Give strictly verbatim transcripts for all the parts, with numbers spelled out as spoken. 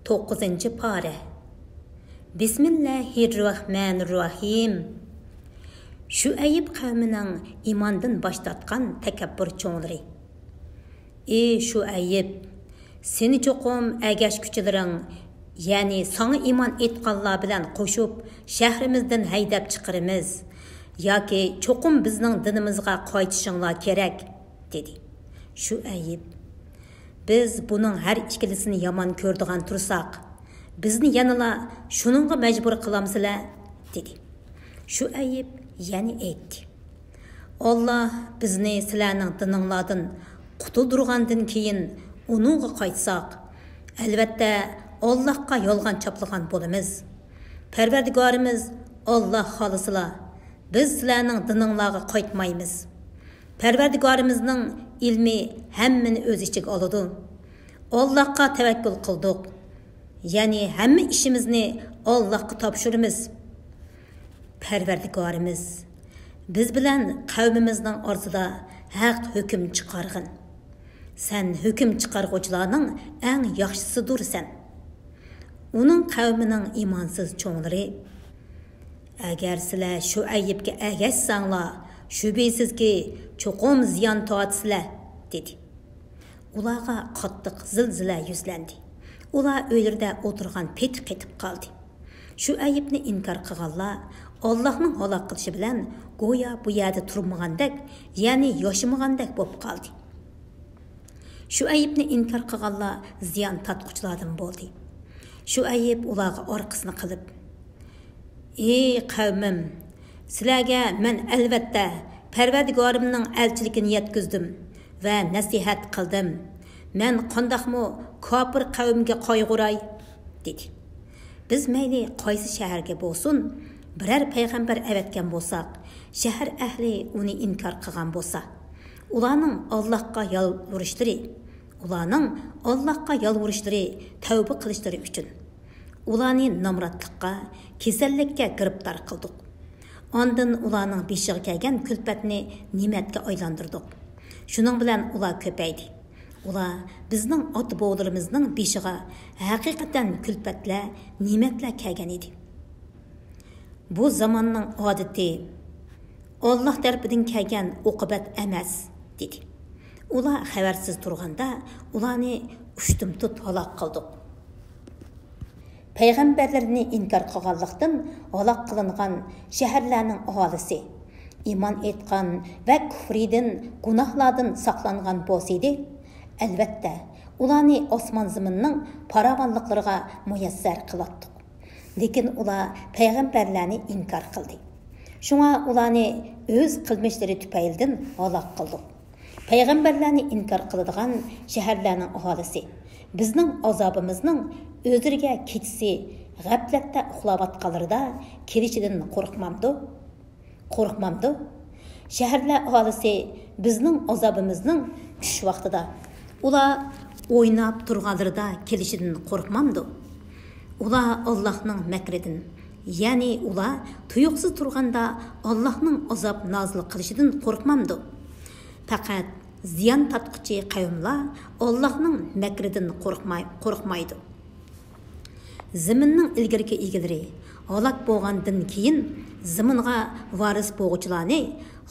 توققۇزىنچى پارە. بىسمىللاھىررەھمانىررەھىم. شۇئەيب قەۋمىنىڭ ئىماندىن باش تارتقان تەكەببۇر چوڭلىرى. ئى شۇئەيب، سېنى چوقۇم ئەگەشكۈچىلىرىڭ، يەنى ساڭا ئىمان ئېيتقانلار بىلەن قوشۇپ شەھىرىمىزدىن ھەيدەپ چىقىرىمىز ياكى چوقۇم بىزنىڭ دىنىمىزغا قايتىشىڭلار كېرەك، دېدى. شۇئەيب، بىز بۇنىڭ ھەر ئىككىلىسىنى يامان كۆرىدىغان تۇرساق، بىزنى يەنىلا شۇنىڭغا مەجبۇر قىلامسىلەر؟ دېدى. شۇئەيب يەنە ئېيتتى، ئاللا بىزنى سىلەرنىڭ دىنىڭلاردىن قۇتۇلدۇرغاندىن كېيىن ئۇنىڭغا قايتساق، ئەلۋەتتە، ئاللاھقا يالغان چاپلىغان بولىمىز. پەرۋەردىگارىمىز ئاللا خالىسىلا، بىز سىلەرنىڭ دىنىڭلارغا قايتمايمىز. پەرۋەردىگارىمىزنىڭ ئىلمى ھەممىنى ئۆز ئىچىگە ئالىدۇ. ئاللاھقا تەۋەككۈل قىلدۇق. يەنى ھەممە ئىشىمىزنى ئاللاھقا تاپشۇرىمىز. پەرۋەردىگارىمىز، بىز بىلەن قەۋمىمىزنىڭ ئارىسىدا ھەق ھۆكۈم چىقارغىن. سەن ھۆكۈم چىقارغۇچىلارنىڭ ئەڭ ياخشىسىدۇرسەن. ئۇنىڭ قەۋمىنىڭ ئىمانسىز چوڭلىرى، ئەگەر سىلەر شۇئەيىبكە ئەگەشسەڭلار، شۈبھىسىزكى، چوقۇم زىيان تارتىسىلەر، دېدى. ئۇلارغا قاتتىق زىلزىلە يۈزلەندى. ئۇلار ئۆيلىرىدە ئولتۇرغان پېتى قېتىپ قالدى. شۇئەيىبنى ئىنكار قىلغانلار ئاللاھنىڭ ھالاك قىلىشى بىلەن گويا بۇ يەردە تۇرمىغاندەك، يەنى ياشىمىغاندەك بولۇپ قالدى. شۇئەيىبنى ئىنكار قىلغانلار زىيان تارتقۇچىلاردىن بولدى. شۇئەيىب ئۇلارغا ئارقىسىنى قىلىپ، ئى قەۋمىم، سىلەرگە مەن ئەلۋەتتە پەرۋەردىگارىمنىڭ ئەلچىلىكىنى يەتكۈزدۈم ۋە نەسىھەت قىلدىم. مەن قانداقمۇ كاپىر قەۋمگە قايغۇراي؟ دېدى. بىز مەيلى قايسى شەھەرگە بولسۇن، بىرەر پەيغەمبەر ئەۋەتكەن بولساق، شەھەر ئەھلى ئۇنى ئىنكار قىلغان بولسا، ئۇلارنىڭ ئاللاھقا يالۋۇرۇشلىرى، ئۇلارنىڭ ئاللاھقا يالۋۇرۇشلىرى، تەۋبە قىلىشلىرى ئۈچۈن. ئۇلارنى نامراتلىققا، كېسەللىككە گىرىپتار قىلدۇق. ئاندىن ئۇلارنىڭ بېشىغا كەلگەن كۈلپەتنى نېمەتكە ئايلاندۇردۇق. شۇنىڭ بىلەن ئۇلار كۆپەيدى. ئۇلار بىزنىڭ ئاتا-بوۋىلىرىمىزنىڭ بېشىغا ھەقىقەتەن كۈلپەتلەر، نېمەتلەر كەلگەن ئىدى. بۇ زاماننىڭ ئادىتى، ئاللاھ تەرىپىدىن كەلگەن ئوقۇبەت ئەمەس، دېدى. ئۇلار خەۋەرسىز تۇرغاندا، ئۇلارنى ئۇشتۇمتۇت ھالاك قىلدۇق. پەيغەمبەرلىرىنى ئىنكار قىلغانلىقتىن ھالاك قىلىنغان شەھەرلەرنىڭ ئاھالىسى ئىمان ئېيتقان ۋە كۇفرىدىن، گۇناھلاردىن ساقلانغان بولسىدى، ئەلۋەتتە، ئۇلارنى ئاسمان-زېمىننىڭ پاراۋانلىقلىرىغا مۇيەسسەر قىلاتتۇق. لېكىن ئۇلار پەيغەمبەرلەرنى ئىنكار قىلدى. شۇڭا ئۇلارنى ئۆز قىلمىشلىرى تۈپەيلىدىن ھالاك قىلدۇق. پەيغەمبەرلەرنى ئىنكار قىلىدىغان شەھەرلەرنىڭ ئاھالىسى بىزنىڭ ئازابىمىزنىڭ ئۆزلىرىگە كېچىسى غەپلەتتە ئۇخلاۋاتقانلىرىدا كېلىشىدىن قورقمامدۇ؟ قورقمامدۇ؟ شەھەرلەر ئاھالىسى بىزنىڭ ئازابىمىزنىڭ چۈش ۋاقتىدا، ئۇلار ئويناپ تۇرغانلىرىدا كېلىشىدىن قورقمامدۇ؟ ئۇلار ئاللاھنىڭ مەكرىدىن، يەنى ئۇلار تۇيۇقسىز تۇرغاندا ئاللاھنىڭ ئازاب نازىل قىلىشىدىن قورقمامدۇ؟ پەقەت زىيان تارتقۇچى قەۋملا ئاللاھنىڭ مەكرىدىن قورقماي-، قورقمايدۇ. زېمىننىڭ ئىلگىرىكى ئىگىلىرى ھالاك بولغاندىن كېيىن، زېمىنغا ۋارىس بولغۇچىلارنى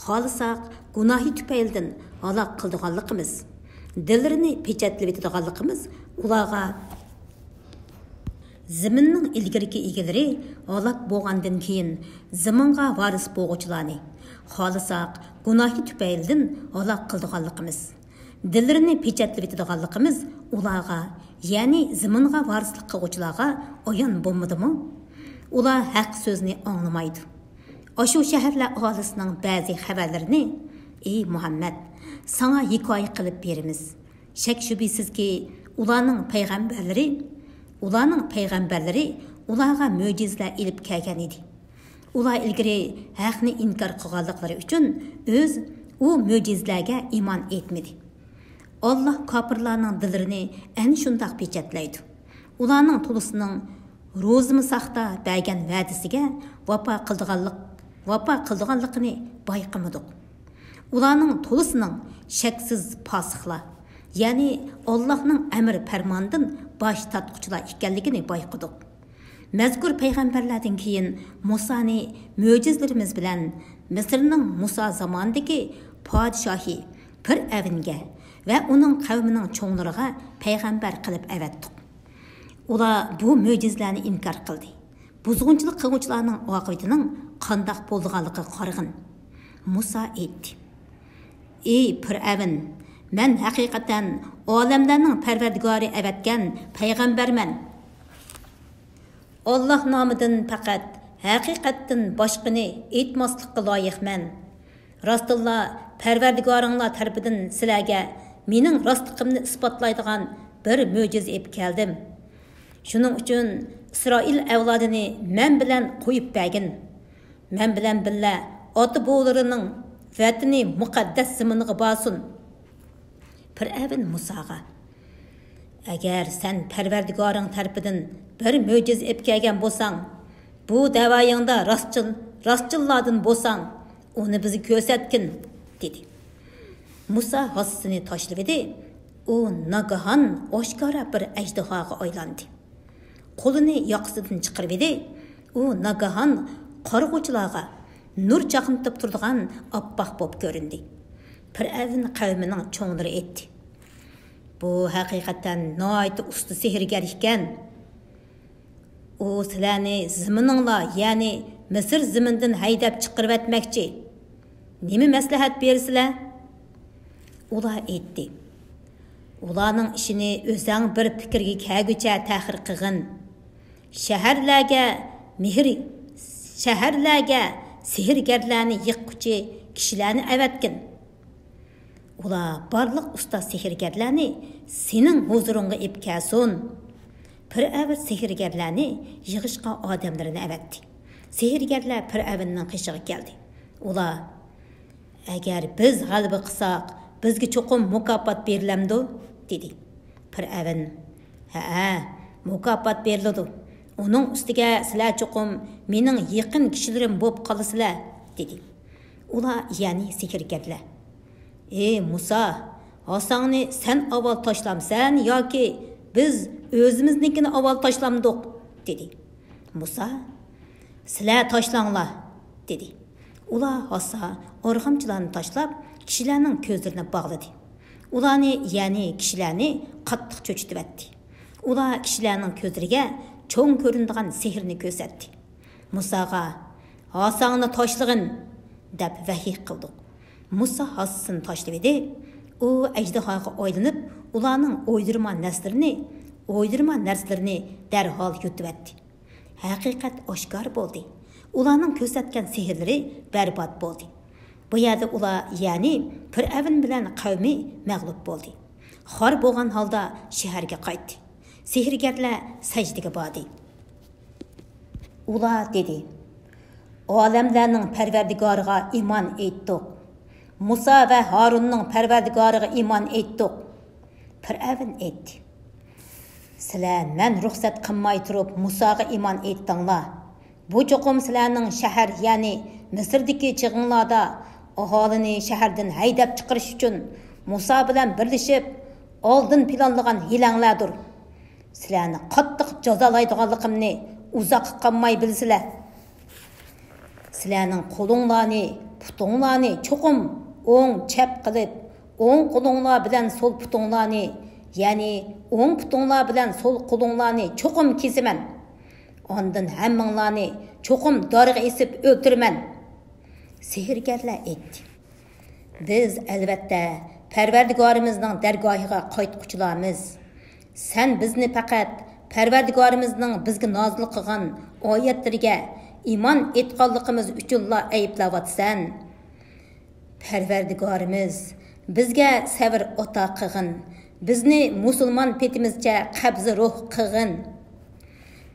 خالىساق گۇناھى تۈپەيلىدىن ھالاك قىلىدىغانلىقىمىز، دىللىرىنى پېچەتلىۋېتىدىغانلىقىمىز ئۇلارغا، زېمىننىڭ ئىلگىرىكى ئىگىلىرى ھالاك بولغاندىن كېيىن، زېمىنغا ۋارىس بولغۇچىلارنى خالىساق گۇناھى تۈپەيلىدىن ھالاك قىلىدىغانلىقىمىز، دىللىرىنى پېچەتلىۋېتىدىغانلىقىمىز ئۇلارغا، يەنى زېمىنغا ۋارىسلىق قىلغۇچىلارغا ئايان بولمىدىمۇ؟ ئۇلار ھەق سۆزنى ئاڭلىمايدۇ. ئاشۇ شەھەرلەر ئاھالىسىنىڭ بەزى خەۋەرلىرىنى، ئى مۇھەممەد، ساڭا ھېكايە قىلىپ بېرىمىز. شەك-شۈبھىسىزكى، ئۇلارنىڭ پەيغەمبەرلىرى، ئۇلارنىڭ پەيغەمبەرلىرى ئۇلارغا مۆجىزىلەر ئېلىپ كەلگەن ئىدى. ئۇلار ئىلگىرى ھەقنى ئىنكار قىلغانلىقلىرى ئۈچۈن ئۆز ئۇ مۆجىزىلەرگە ئىمان ئېيتمىدى. ئاللاھ كاپىرلارنىڭ دىللىرىنى ئەنە شۇنداق پېچەتلەيدۇ. ئۇلارنىڭ تولىسىنىڭ روزىمۇ ساختا بەرگەن ۋەدىسىگە ۋاپا قىلىدىغانلىق، ۋاپا قىلىدىغانلىقىنى بايقىمىدۇق. ئۇلارنىڭ تولىسىنىڭ شەكسىز پاسىقلار، يەنى ئاللاھنىڭ ئەمر پەرمانىدىن باش تارتقۇچىلار ئىكەنلىكىنى بايقىدۇق. مەزكۇر پەيغەمبەرلەردىن كېيىن مۇسانى مۆجىزىلىرىمىز بىلەن مىسىرنىڭ مۇسا زامانىدىكى پادىشاھى پىرئەۋنگە ۋە ئۇنىڭ قەۋمىنىڭ چوڭلىرىغا پەيغەمبەر قىلىپ ئەۋەتتۇق. ئۇلار بۇ مۆجىزىلەرنى ئىنكار قىلدى. بۇزغۇنچىلىق قىلغۇچىلارنىڭ ئاقىۋىتىنىڭ قانداق بولىدىغانلىقىغا قارىغىن. مۇسا ئېيتتى: ئى پىرئەۋن، مەن ھەقىقەتەن ئالەملەرنىڭ پەرۋەردىگارى ئەۋەتكەن پەيغەمبەرمەن. ئاللاھ نامىدىن پەقەت ھەقىقەتتىن باشقىنى ئېيتماسلىققا لايىقمەن. راستىنلا پەرۋەردىگارىڭلار تەرىپىدىن سىلەرگە مېنىڭ راستلىقىمنى ئىسپاتلايدىغان بىر مۆجىزە ئېلىپ كەلدىم. شۇنىڭ ئۈچۈن ئىسرائىل ئەۋلادىنى مەن بىلەن قويۇپ بەرگىن. مەن بىلەن بىللە ئاتا-بوۋىلىرىنىڭ ۋەتىنى مۇقەددەس زېمىنىغا بارسۇن. پىرئەۋن مۇساغا: ئەگەر سەن پەرۋەردىگارىڭ تەرىپىدىن بىر مۆجىزە ئېلىپ كەلگەن بولساڭ، بۇ دەۋايىڭدا راستچىل، راستچىللاردىن بولساڭ، ئۇنى بىزگە كۆرسەتكىن، دېدى. مۇسا ھاسىسىنى تاشلىۋىدى. ئۇ ناگاھان ئاشكارا بىر ئەجدىھاغا ئايلاندى. قولىنى ياقىسىدىن چىقىرىۋىدى. ئۇ ناگاھان قارىغۇچىلارغا نۇر چاقنىتىپ تۇرىدىغان ئاپئاق بولۇپ كۆرۈندى. پىرئەۋن قەۋمىنىڭ چوڭلىرى ئېيتتى: بۇ ھەقىقەتەن ناھايىتى ئۇستا سېھىرگەر ئىكەن. ئۇ سىلەرنى زېمىنىڭلار، يەنى مىسىر زېمىنىدىن ھەيدەپ چىقىرىۋەتمەكچى. نېمە مەسلىھەت بېرىسىلەر؟ ئۇلار ئېيتتى: ئۇلارنىڭ ئىشىنى ئۆزەڭ بىر پىكىرگە كەلگۈچە تەخىر قىلغىن. شەھەرلەرگە مېھىر، شەھەرلەرگە سېھىرگەرلەرنى يىغقۇچى كىشىلەرنى ئەۋەتكىن. ئۇلار بارلىق ئۇستا سېھىرگەرلەرنى سېنىڭ ھۇزۇرۇڭغا ئېلىپ كەلسۇن. پىرئەۋن سېھىرگەرلەرنى يىغىشقا ئادەملىرىنى ئەۋەتتى. سېھىرگەرلەر پىرئەۋننىڭ قېشىغا كەلدى. ئۇلار: ئەگەر بىز غەلىبە قىلساق، بىزگە چوقۇم مۇكاپات بېرىلەمدۇ؟ دېدى. پىرئەۋن: ھەئە، مۇكاپات بېرىلىدۇ. ئۇنىڭ ئۈستىگە سىلەر چوقۇم مېنىڭ يېقىن كىشىلىرىم بولۇپ قالىسىلەر، دېدى. ئۇلار، يەنى سېھىرگەرلەر: ئى مۇسا، ھاساڭنى سەن ئاۋۋال تاشلامسەن ياكى بىز ئۆزىمىزنىڭكىنى ئاۋۋال تاشلامدۇق؟ دېدى. مۇسا: سىلەر تاشلاڭلار، دېدى. ئۇلار ھاسا ئارغامچىلارنى تاشلاپ، كىشىلەرنىڭ كۆزلىرىنى باغلىدى. ئۇلارنى، يەنى كىشىلەرنى قاتتىق چۆچۈتۈۋەتتى. ئۇلار كىشىلەرنىڭ كۆزلىرىگە چوڭ كۆرۈنىدىغان سېھىرنى كۆرسەتتى. مۇساغا: ھاساڭنى تاشلىغىن، دەپ ۋەھىي قىلدۇق. مۇسا ھاسىسىنى تاشلىۋىدى. ئۇ ئەجدىھاغا ئايلىنىپ، ئۇلارنىڭ ئويدۇرما نەرسىلىرىنى، ئويدۇرما نەرسىلىرىنى دەرھال يۇتۇۋەتتى. ھەقىقەت ئاشكارا بولدى. ئۇلارنىڭ كۆرسەتكەن سېھىرلىرى بەربات بولدى. بۇ يەردە ئۇلار، يەنى پىرئەۋن بىلەن قەۋمى مەغلۇپ بولدى. خار بولغان ھالدا شەھەرگە قايتتى. سېھىرگەرلەر سەجدىگە باردى. ئۇلار دېدى: ئالەملەرنىڭ پەرۋەردىگارىغا ئىمان ئېيتتۇق. مۇسا ۋە ھارۇننىڭ پەرۋەردىگارىغا ئىمان ئېيتتۇق. پىرئەۋن ئېيتتى: سىلەر مەن رۇخسەت قىلماي تۇرۇپ مۇساغا ئىمان ئېيتتىڭلار. بۇ چوقۇم سىلەرنىڭ شەھەر، يەنى مىسىردىكى چېغىڭلاردا ئاھالىنى شەھەردىن ھەيدەپ چىقىرىش ئۈچۈن مۇسا بىلەن بىرلىشىپ ئالدىن پىلانلىغان ھىيلەڭلاردۇر. سىلەرنى قاتتىق جازالايدىغانلىقىمنى ئۇزاققا قالماي بىلىسىلەر. سىلەرنىڭ قولۇڭلارنى، پۇتۇڭلارنى چوقۇم ئوڭ، چەپ قىلىپ، ئوڭ قولۇڭلار بىلەن سول پۇتۇڭلارنى، يەنى ئوڭ پۇتۇڭلار بىلەن سول قولۇڭلارنى چوقۇم كېسىمەن. ئاندىن ھەممىڭلارنى چوقۇم دارغا ئېسىپ ئۆلتۈرىمەن. سېھىرگەرلەر ئېيتتى: بىز، ئەلۋەتتە، پەرۋەردىگارىمىزنىڭ دەرگاھىغا قايتقۇچىلارمىز. سەن بىزنى پەقەت پەرۋەردىگارىمىزنىڭ بىزگە نازىل قىلغان ئايەتلىرىگە ئىمان ئېيتقانلىقىمىز ئۈچۈنلا ئەيىبلەۋاتىسەن. پەرۋەردىگارىمىز، بىزگە سەۋر ئاتا قىلغىن، بىزنى مۇسۇلمان پېتىمىزچە قەبزى روھ قىلغىن.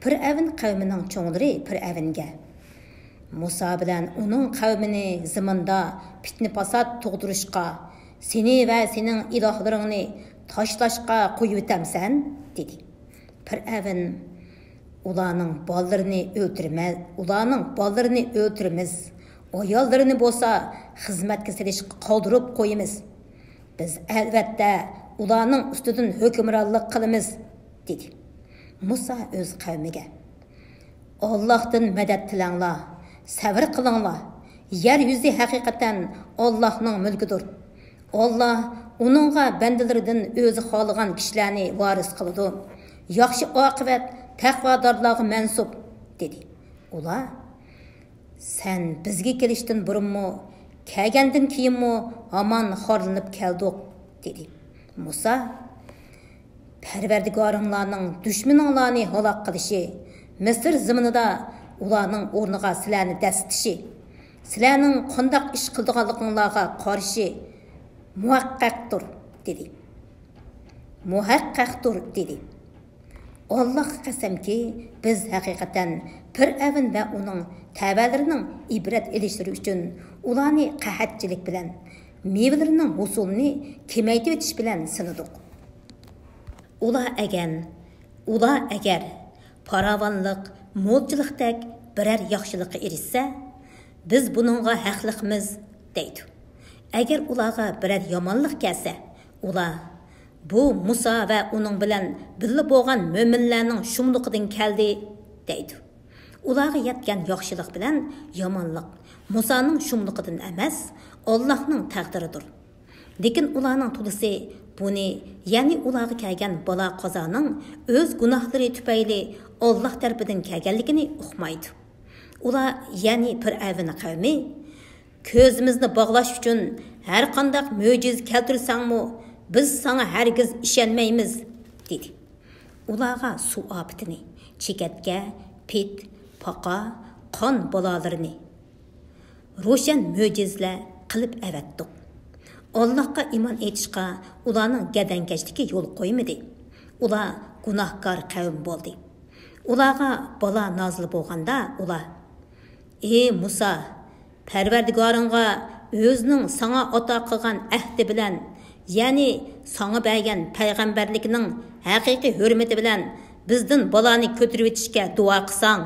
پىرئەۋن قەۋمىنىڭ چوڭلىرى پىرئەۋنگە: مۇسا بىلەن ئۇنىڭ قەۋمىنى زېمىندا پىتنە-پاسات تۇغدۇرۇشقا، سېنى ۋە سېنىڭ ئىلاھلىرىڭنى تاشلاشقا قويۇۋېتەمسەن؟ دېدى. پىرئەۋن: ئۇلارنىڭ بالىلىرىنى ئۆلتۈرىمەن، ئۇلارنىڭ بالىلىرىنى ئۆلتۈرىمىز، ئاياللىرىنى بولسا خىزمەتكە سېلىشقا قالدۇرۇپ قويىمىز. بىز، ئەلۋەتتە، ئۇلارنىڭ ئۈستىدىن ھۆكۈمرانلىق قىلىمىز، دېدى. مۇسا ئۆز قەۋمىگە، ئاللاھتىن مەدەت تىلەڭلار، سەۋر قىلىڭلار. يەر يۈزى ھەقىقەتەن ئاللاھنىڭ مۈلكىدۇر. ئاللاھ ئۇنىڭغا بەندىلىرىدىن ئۆزى خالىغان كىشىلەرنى ۋارىس قىلىدۇ. ياخشى ئاقىۋەت تەقۋادارلارغا مەنسۇپ، دېدى. ئۇلار، سەن بىزگە كېلىشتىن بۇرۇنمۇ، كەلگەندىن كېيىنمۇ ھامان خارلىنىپ كەلدۇق، دېدى. مۇسا، پەرۋەردىگارىڭلارنىڭ دۈشمىنىڭلارنى ھالاك قىلىشى، مىسىر زېمىنىدا ئۇلارنىڭ ئورنىغا سىلەرنى دەسسىتىشى، سىلەرنىڭ قانداق ئىش قىلىدىغانلىقىڭلارغا قارشى مۇھەققەقتۇر، دېدى. مۇھەققەقتۇر، دېدى. ئاللاھقا قەسەمكى، بىز ھەقىقەتەن پىرئەۋن ۋە ئۇنىڭ تەۋەلىرىنىڭ ئىبرەت ئېلىشلىرى ئۈچۈن ئۇلارنى قەھەتچىلىك بىلەن، مېۋىلىرىنىڭ ھوسۇلىنى كېمەيتىۋېتىش بىلەن سىنىدۇق. ئۇلار ئەگەن، ئۇلار ئەگەر پاراۋانلىق، مولچىلىقتەك بىرەر ياخشىلىققا ئېرىشسە، بىز بۇنىڭغا ھەقلىقمىز، دەيدۇ. ئەگەر ئۇلارغا بىرەر يامانلىق كەلسە، ئۇلار، بۇ مۇسا ۋە ئۇنىڭ بىلەن بىللە بولغان مۆمىنلەرنىڭ شۇملۇقىدىن كەلدى، دەيدۇ. ئۇلارغا يەتكەن ياخشىلىق بىلەن يامانلىق مۇسانىڭ شۇملۇقىدىن ئەمەس، ئاللاھنىڭ تەقدىرىدۇر. لېكىن ئۇلارنىڭ تولىسى بۇنى، يەنى ئۇلارغا كەلگەن بالا-قازانىڭ ئۆز گۇناھلىرى تۈپەيلى ئاللاھ تەرىپىدىن كەلگەنلىكىنى ئۇقمايدۇ. ئۇلار، يەنى پىرئەۋن قەۋمى، كۆزىمىزنى باغلاش ئۈچۈن ھەرقانداق مۆجىزە كەلتۈرسەڭمۇ، بىز ساڭا ھەرگىز ئىشەنمەيمىز، دېدى. ئۇلارغا سۇ ئاپىتىنى، چېكەتكە، پىت، پاقا، قان بالالىرىنى، روشەن مۆجىزىلەر قىلىپ ئەۋەتتۇق. ئاللاھقا ئىمان ئېيتىشقا ئۇلارنىڭ گەدەنكەشلىكى يول قويمىدى. ئۇلار گۇناھكار قەۋم بولدى. ئۇلارغا بالا نازىل بولغاندا ئۇلار، ئى مۇسا، پەرۋەردىگارىڭغا ئۆزىنىڭ ساڭا ئاتا قىلغان ئەھدى بىلەن، يەنى ساڭا بەرگەن پەيغەمبەرلىكنىڭ ھەقىقىي ھۆرمىتى بىلەن بىزدىن بالانى كۆتۈرۈۋېتىشكە دۇئا قىلساڭ،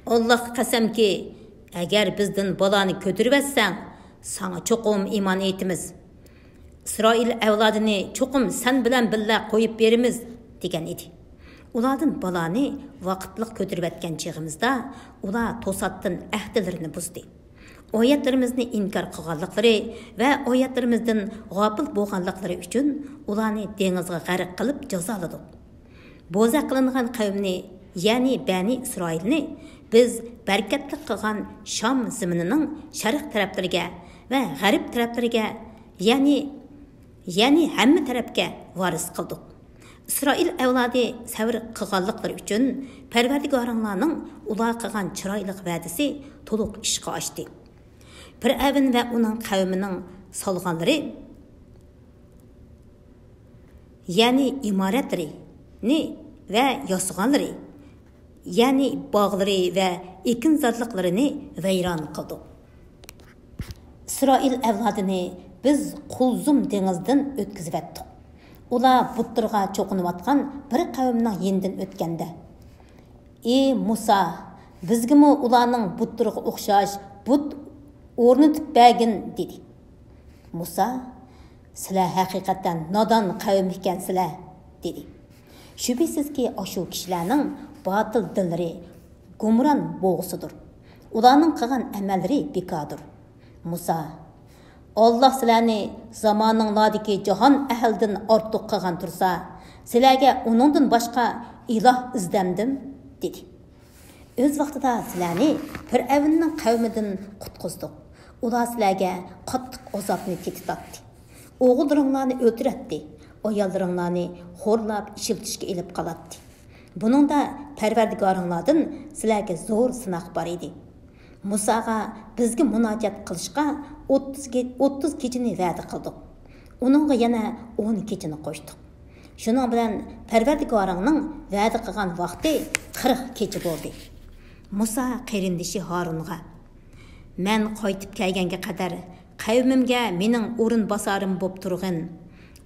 ئاللاھقا قەسەمكى، ئەگەر بىزدىن بالانى كۆتۈرۈۋەتسەڭ، ساڭا چوقۇم ئىمان ئېيتىمىز. ئىسرائىل ئەۋلادىنى چوقۇم سەن بىلەن بىللە قويۇپ بېرىمىز، دېگەن ئىدى. ئۇلاردىن بالانى ۋاقىتلىق كۆتۈرۈۋەتكەن چېغىمىزدا، ئۇلار توساتتىن ئەھدىلىرىنى بۇزدى. ئايەتلىرىمىزنى ئىنكار قىلغانلىقلىرى ۋە ئايەتلىرىمىزدىن غاپىل بولغانلىقلىرى ئۈچۈن ئۇلارنى دېڭىزغا غەرق قىلىپ جازالىدۇق. بوزەك قىلىنغان قەۋمنى، يەنى بەنى ئىسرائىلنى بىز بەرىكەتلىك قىلغان شام زېمىنىنىڭ شەرق تەرەپلىرىگە ۋە غەرب تەرەپلىرىگە، يەنى، يەنى ھەممە تەرەپكە ۋارىس قىلدۇق. ئىسرائىل ئەۋلادى سەۋر قىلغانلىقلىرى ئۈچۈن پەرۋەردىگارىڭلارنىڭ ئۇلارغا قىلغان چىرايلىق ۋەدىسى تولۇق ئىشقا ئاشتى. پىرئەۋن ۋە ئۇنىڭ قەۋمىنىڭ سالغانلىرى، يەنى ئىمارەتلىرىنى ۋە ياسىغانلىرى، يەنى باغلىرى ۋە ئېكىنزارلىقلىرىنى ۋەيران قىلدۇق. ئىسرائىل ئەۋلادىنى بىز قۇلزۇم دېڭىزدىن ئۆتكۈزۈۋەتتۇق. ئۇلار بۇتلىرىغا چوقۇنۇۋاتقان بىر قەۋمنىڭ يېنىدىن ئۆتكەندە، ئى مۇسا، بىزگىمۇ ئۇلارنىڭ بۇتلىرىغا ئوخشاش بۇت ئورنىتىپ بەرگىن، دېدى. مۇسا، سىلەر ھەقىقەتەن نادان قەۋم ئىكەنسىلەر، دېدى. شۈبھىسىزكى، ئاشۇ كىشىلەرنىڭ باتىل دىنلىرى گۇمران بوغۇسىدۇر. ئۇلارنىڭ قىلغان ئەمەللىرى بىكاردۇر. مۇسا، ئاللاھ سىلەرنى زامانىڭلاردىكى جاھان ئەھلىدىن ئارتۇق قىلغان تۇرسا، سىلەرگە ئۇنىڭدىن باشقا ئىلاھ ئىزدەمدىم، دېدى. ئۆز ۋاقتىدا سىلەرنى پىرئەۋننىڭ قەۋمىدىن قۇتقۇزدۇق. ئۇلار سىلەرگە قاتتىق ئازابنى تېتىتاتتى. ئوغۇللىرىڭلارنى ئۆلتۈرەتتى، ئاياللىرىڭلارنى خورلاپ ئىشلىتىشكە ئېلىپ قالاتتى. بۇنىڭدا پەرۋەردىگارىڭلاردىن سىلەرگە زور سىناق بار ئىدى. مۇساغا بىزگە مۇناجات قىلىشقا ئوتتۇز گې-، ئوتتۇز كېچىنى ۋەدە قىلدۇق. ئۇنىڭغا يەنە ئون كېچىنى قوشتۇق. شۇنىڭ بىلەن پەرۋەردىگارىڭنىڭ ۋەدە قىلغان ۋاقتى قىرىق كېچە بولدى. مۇسا قېرىندىشى ھارۇنغا، مەن قايتىپ كەلگەنگە قەدەر قەۋمىمگە مېنىڭ ئورۇنباسارىم بوپ تۇرغىن.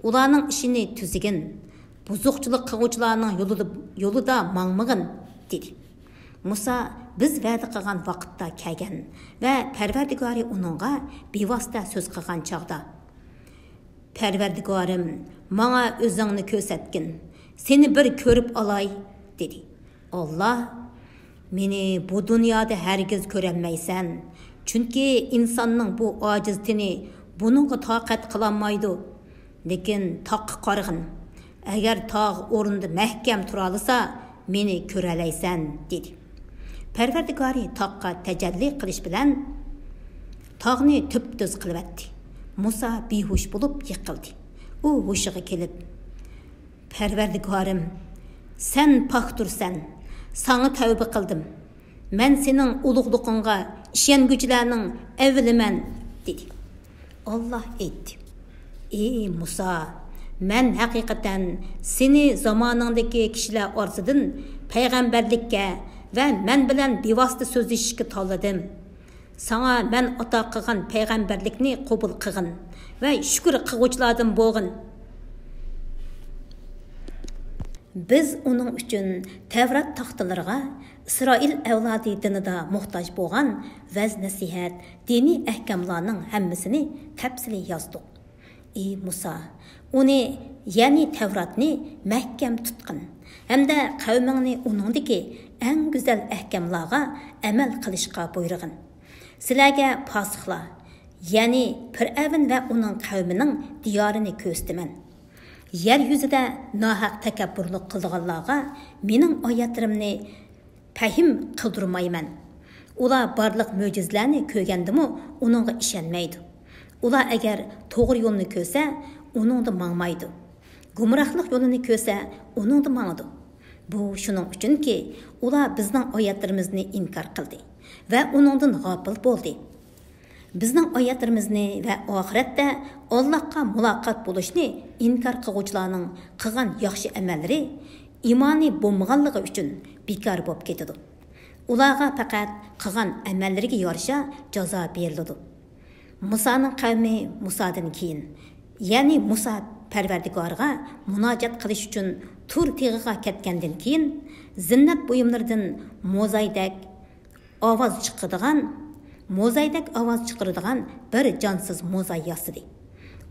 ئۇلارنىڭ ئىشىنى تۈزىگىن. بۇزۇقچىلىق قىلغۇچىلارنىڭ يولىدا، يولىدا ماڭمىغىن، دېدى. مۇسا بىز ۋەدە قىلغان ۋاقىتتا كەلگەن ۋە پەرۋەردىگارى ئۇنىڭغا بىۋاسىتە سۆز قىلغان چاغدا، پەرۋەردىگارىم، ماڭا ئۆزۈڭنى كۆرسەتكىن. سېنى بىر كۆرۈپ ئالاي، دېدى. ئاللا، مېنى بۇ دۇنيادا ھەرگىز كۆرەلمەيسەن، چۈنكى ئىنساننىڭ بۇ ئاجىز تېنى بۇنىڭغا تاقەت قىلالمايدۇ. لېكىن تاغقا قارىغىن، ئەگەر تاغ ئورنىدا مەھكەم تۇرالىسا، مېنى كۆرەلەيسەن، دېدى. پەرۋەردىگارى تاغقا تەجەللى قىلىش بىلەن تاغنى تۈپتۈز قىلىۋەتتى. مۇسا بىھوش بولۇپ يىقىلدى. ئۇ ھوشىغا كېلىپ، پەرۋەردىگارىم، سەن پاكتۇرسەن، ساڭا تەۋبە قىلدىم. مەن سېنىڭ ئۇلۇغلۇقۇڭغا ئىشەنگۈچىلەرنىڭ ئەۋۋىلىمەن، دېدى. ئاللا ئېيتتى، ئى مۇسا، مەن ھەقىقەتەن سېنى زامانىڭدىكى كىشىلەر ئارىسىدىن پەيغەمبەرلىككە ۋە مەن بىلەن بىۋاسىتە سۆزلىشىشكە تاللىدىم. ساڭا مەن ئاتا قىلغان پەيغەمبەرلىكنى قوبۇل قىلغىن ۋە شۈكۈر قىلغۇچىلاردىن بولغىن. بىز ئۇنىڭ ئۈچۈن تەۋرات تاختىلىرىغا ئىسرائىل ئەۋلادى دىنىدا موھتاج بولغان ۋەز-نەسىھەت، دىنىي ئەھكاملارنىڭ ھەممىسىنى تەپسىلىي يازدۇق. ئى مۇسا، ئۇنى، يەنى تەۋراتنى مەھكەم تۇتقىن ھەمدە قەۋمىڭنى ئۇنىڭدىكى ئەڭ گۈزەل ئەھكاملارغا ئەمەل قىلىشقا بۇيرۇغىن. سىلەرگە پاسىقلار، يەنى پىرئەۋن ۋە ئۇنىڭ قەۋمىنىڭ دىيارىنى كۆرسىتىمەن. يەر يۈزىدە ناھەق تەكەببۇرلۇق قىلىدىغانلارغا مېنىڭ ئايەتلىرىمنى پەھىم قىلدۇرمايمەن. ئۇلار بارلىق مۆجىزىلەرنى كۆرگەندىمۇ ئۇنىڭغا ئىشەنمەيدۇ. ئۇلار ئەگەر توغرا يولنى كۆرسە، ئۇنىڭدا ماڭمايدۇ. گۇمراھلىق يولىنى كۆرسە، ئۇنىڭدا ماڭىدۇ. بۇ شۇنىڭ ئۈچۈنكى، ئۇلار بىزنىڭ ئايەتلىرىمىزنى ئىنكار قىلدى ۋە ئۇنىڭدىن غاپىل بولدى. بىزنىڭ ئايەتلىرىمىزنى ۋە ئاخىرەتتە ئاللاھقا مۇلاقات بولۇشنى ئىنكار قىلغۇچىلارنىڭ قىلغان ياخشى ئەمەللىرى ئىمانى بولمىغانلىقى ئۈچۈن بىكار بولۇپ كېتىدۇ. ئۇلارغا پەقەت قىلغان ئەمەللىرىگە يارىشا جازا بېرىلىدۇ. مۇسانىڭ قەۋمى مۇسادىن كېيىن، يەنى مۇسا پەرۋەردىگارىغا مۇناجات قىلىش ئۈچۈن تۇر تېغىغا كەتكەندىن كېيىن، زىننەت بۇيۇملىرىدىن موزايدەك ئاۋاز چىقىدىغان، موزايدەك ئاۋاز چىقىرىدىغان بىر جانسىز موزاي ياسىدى.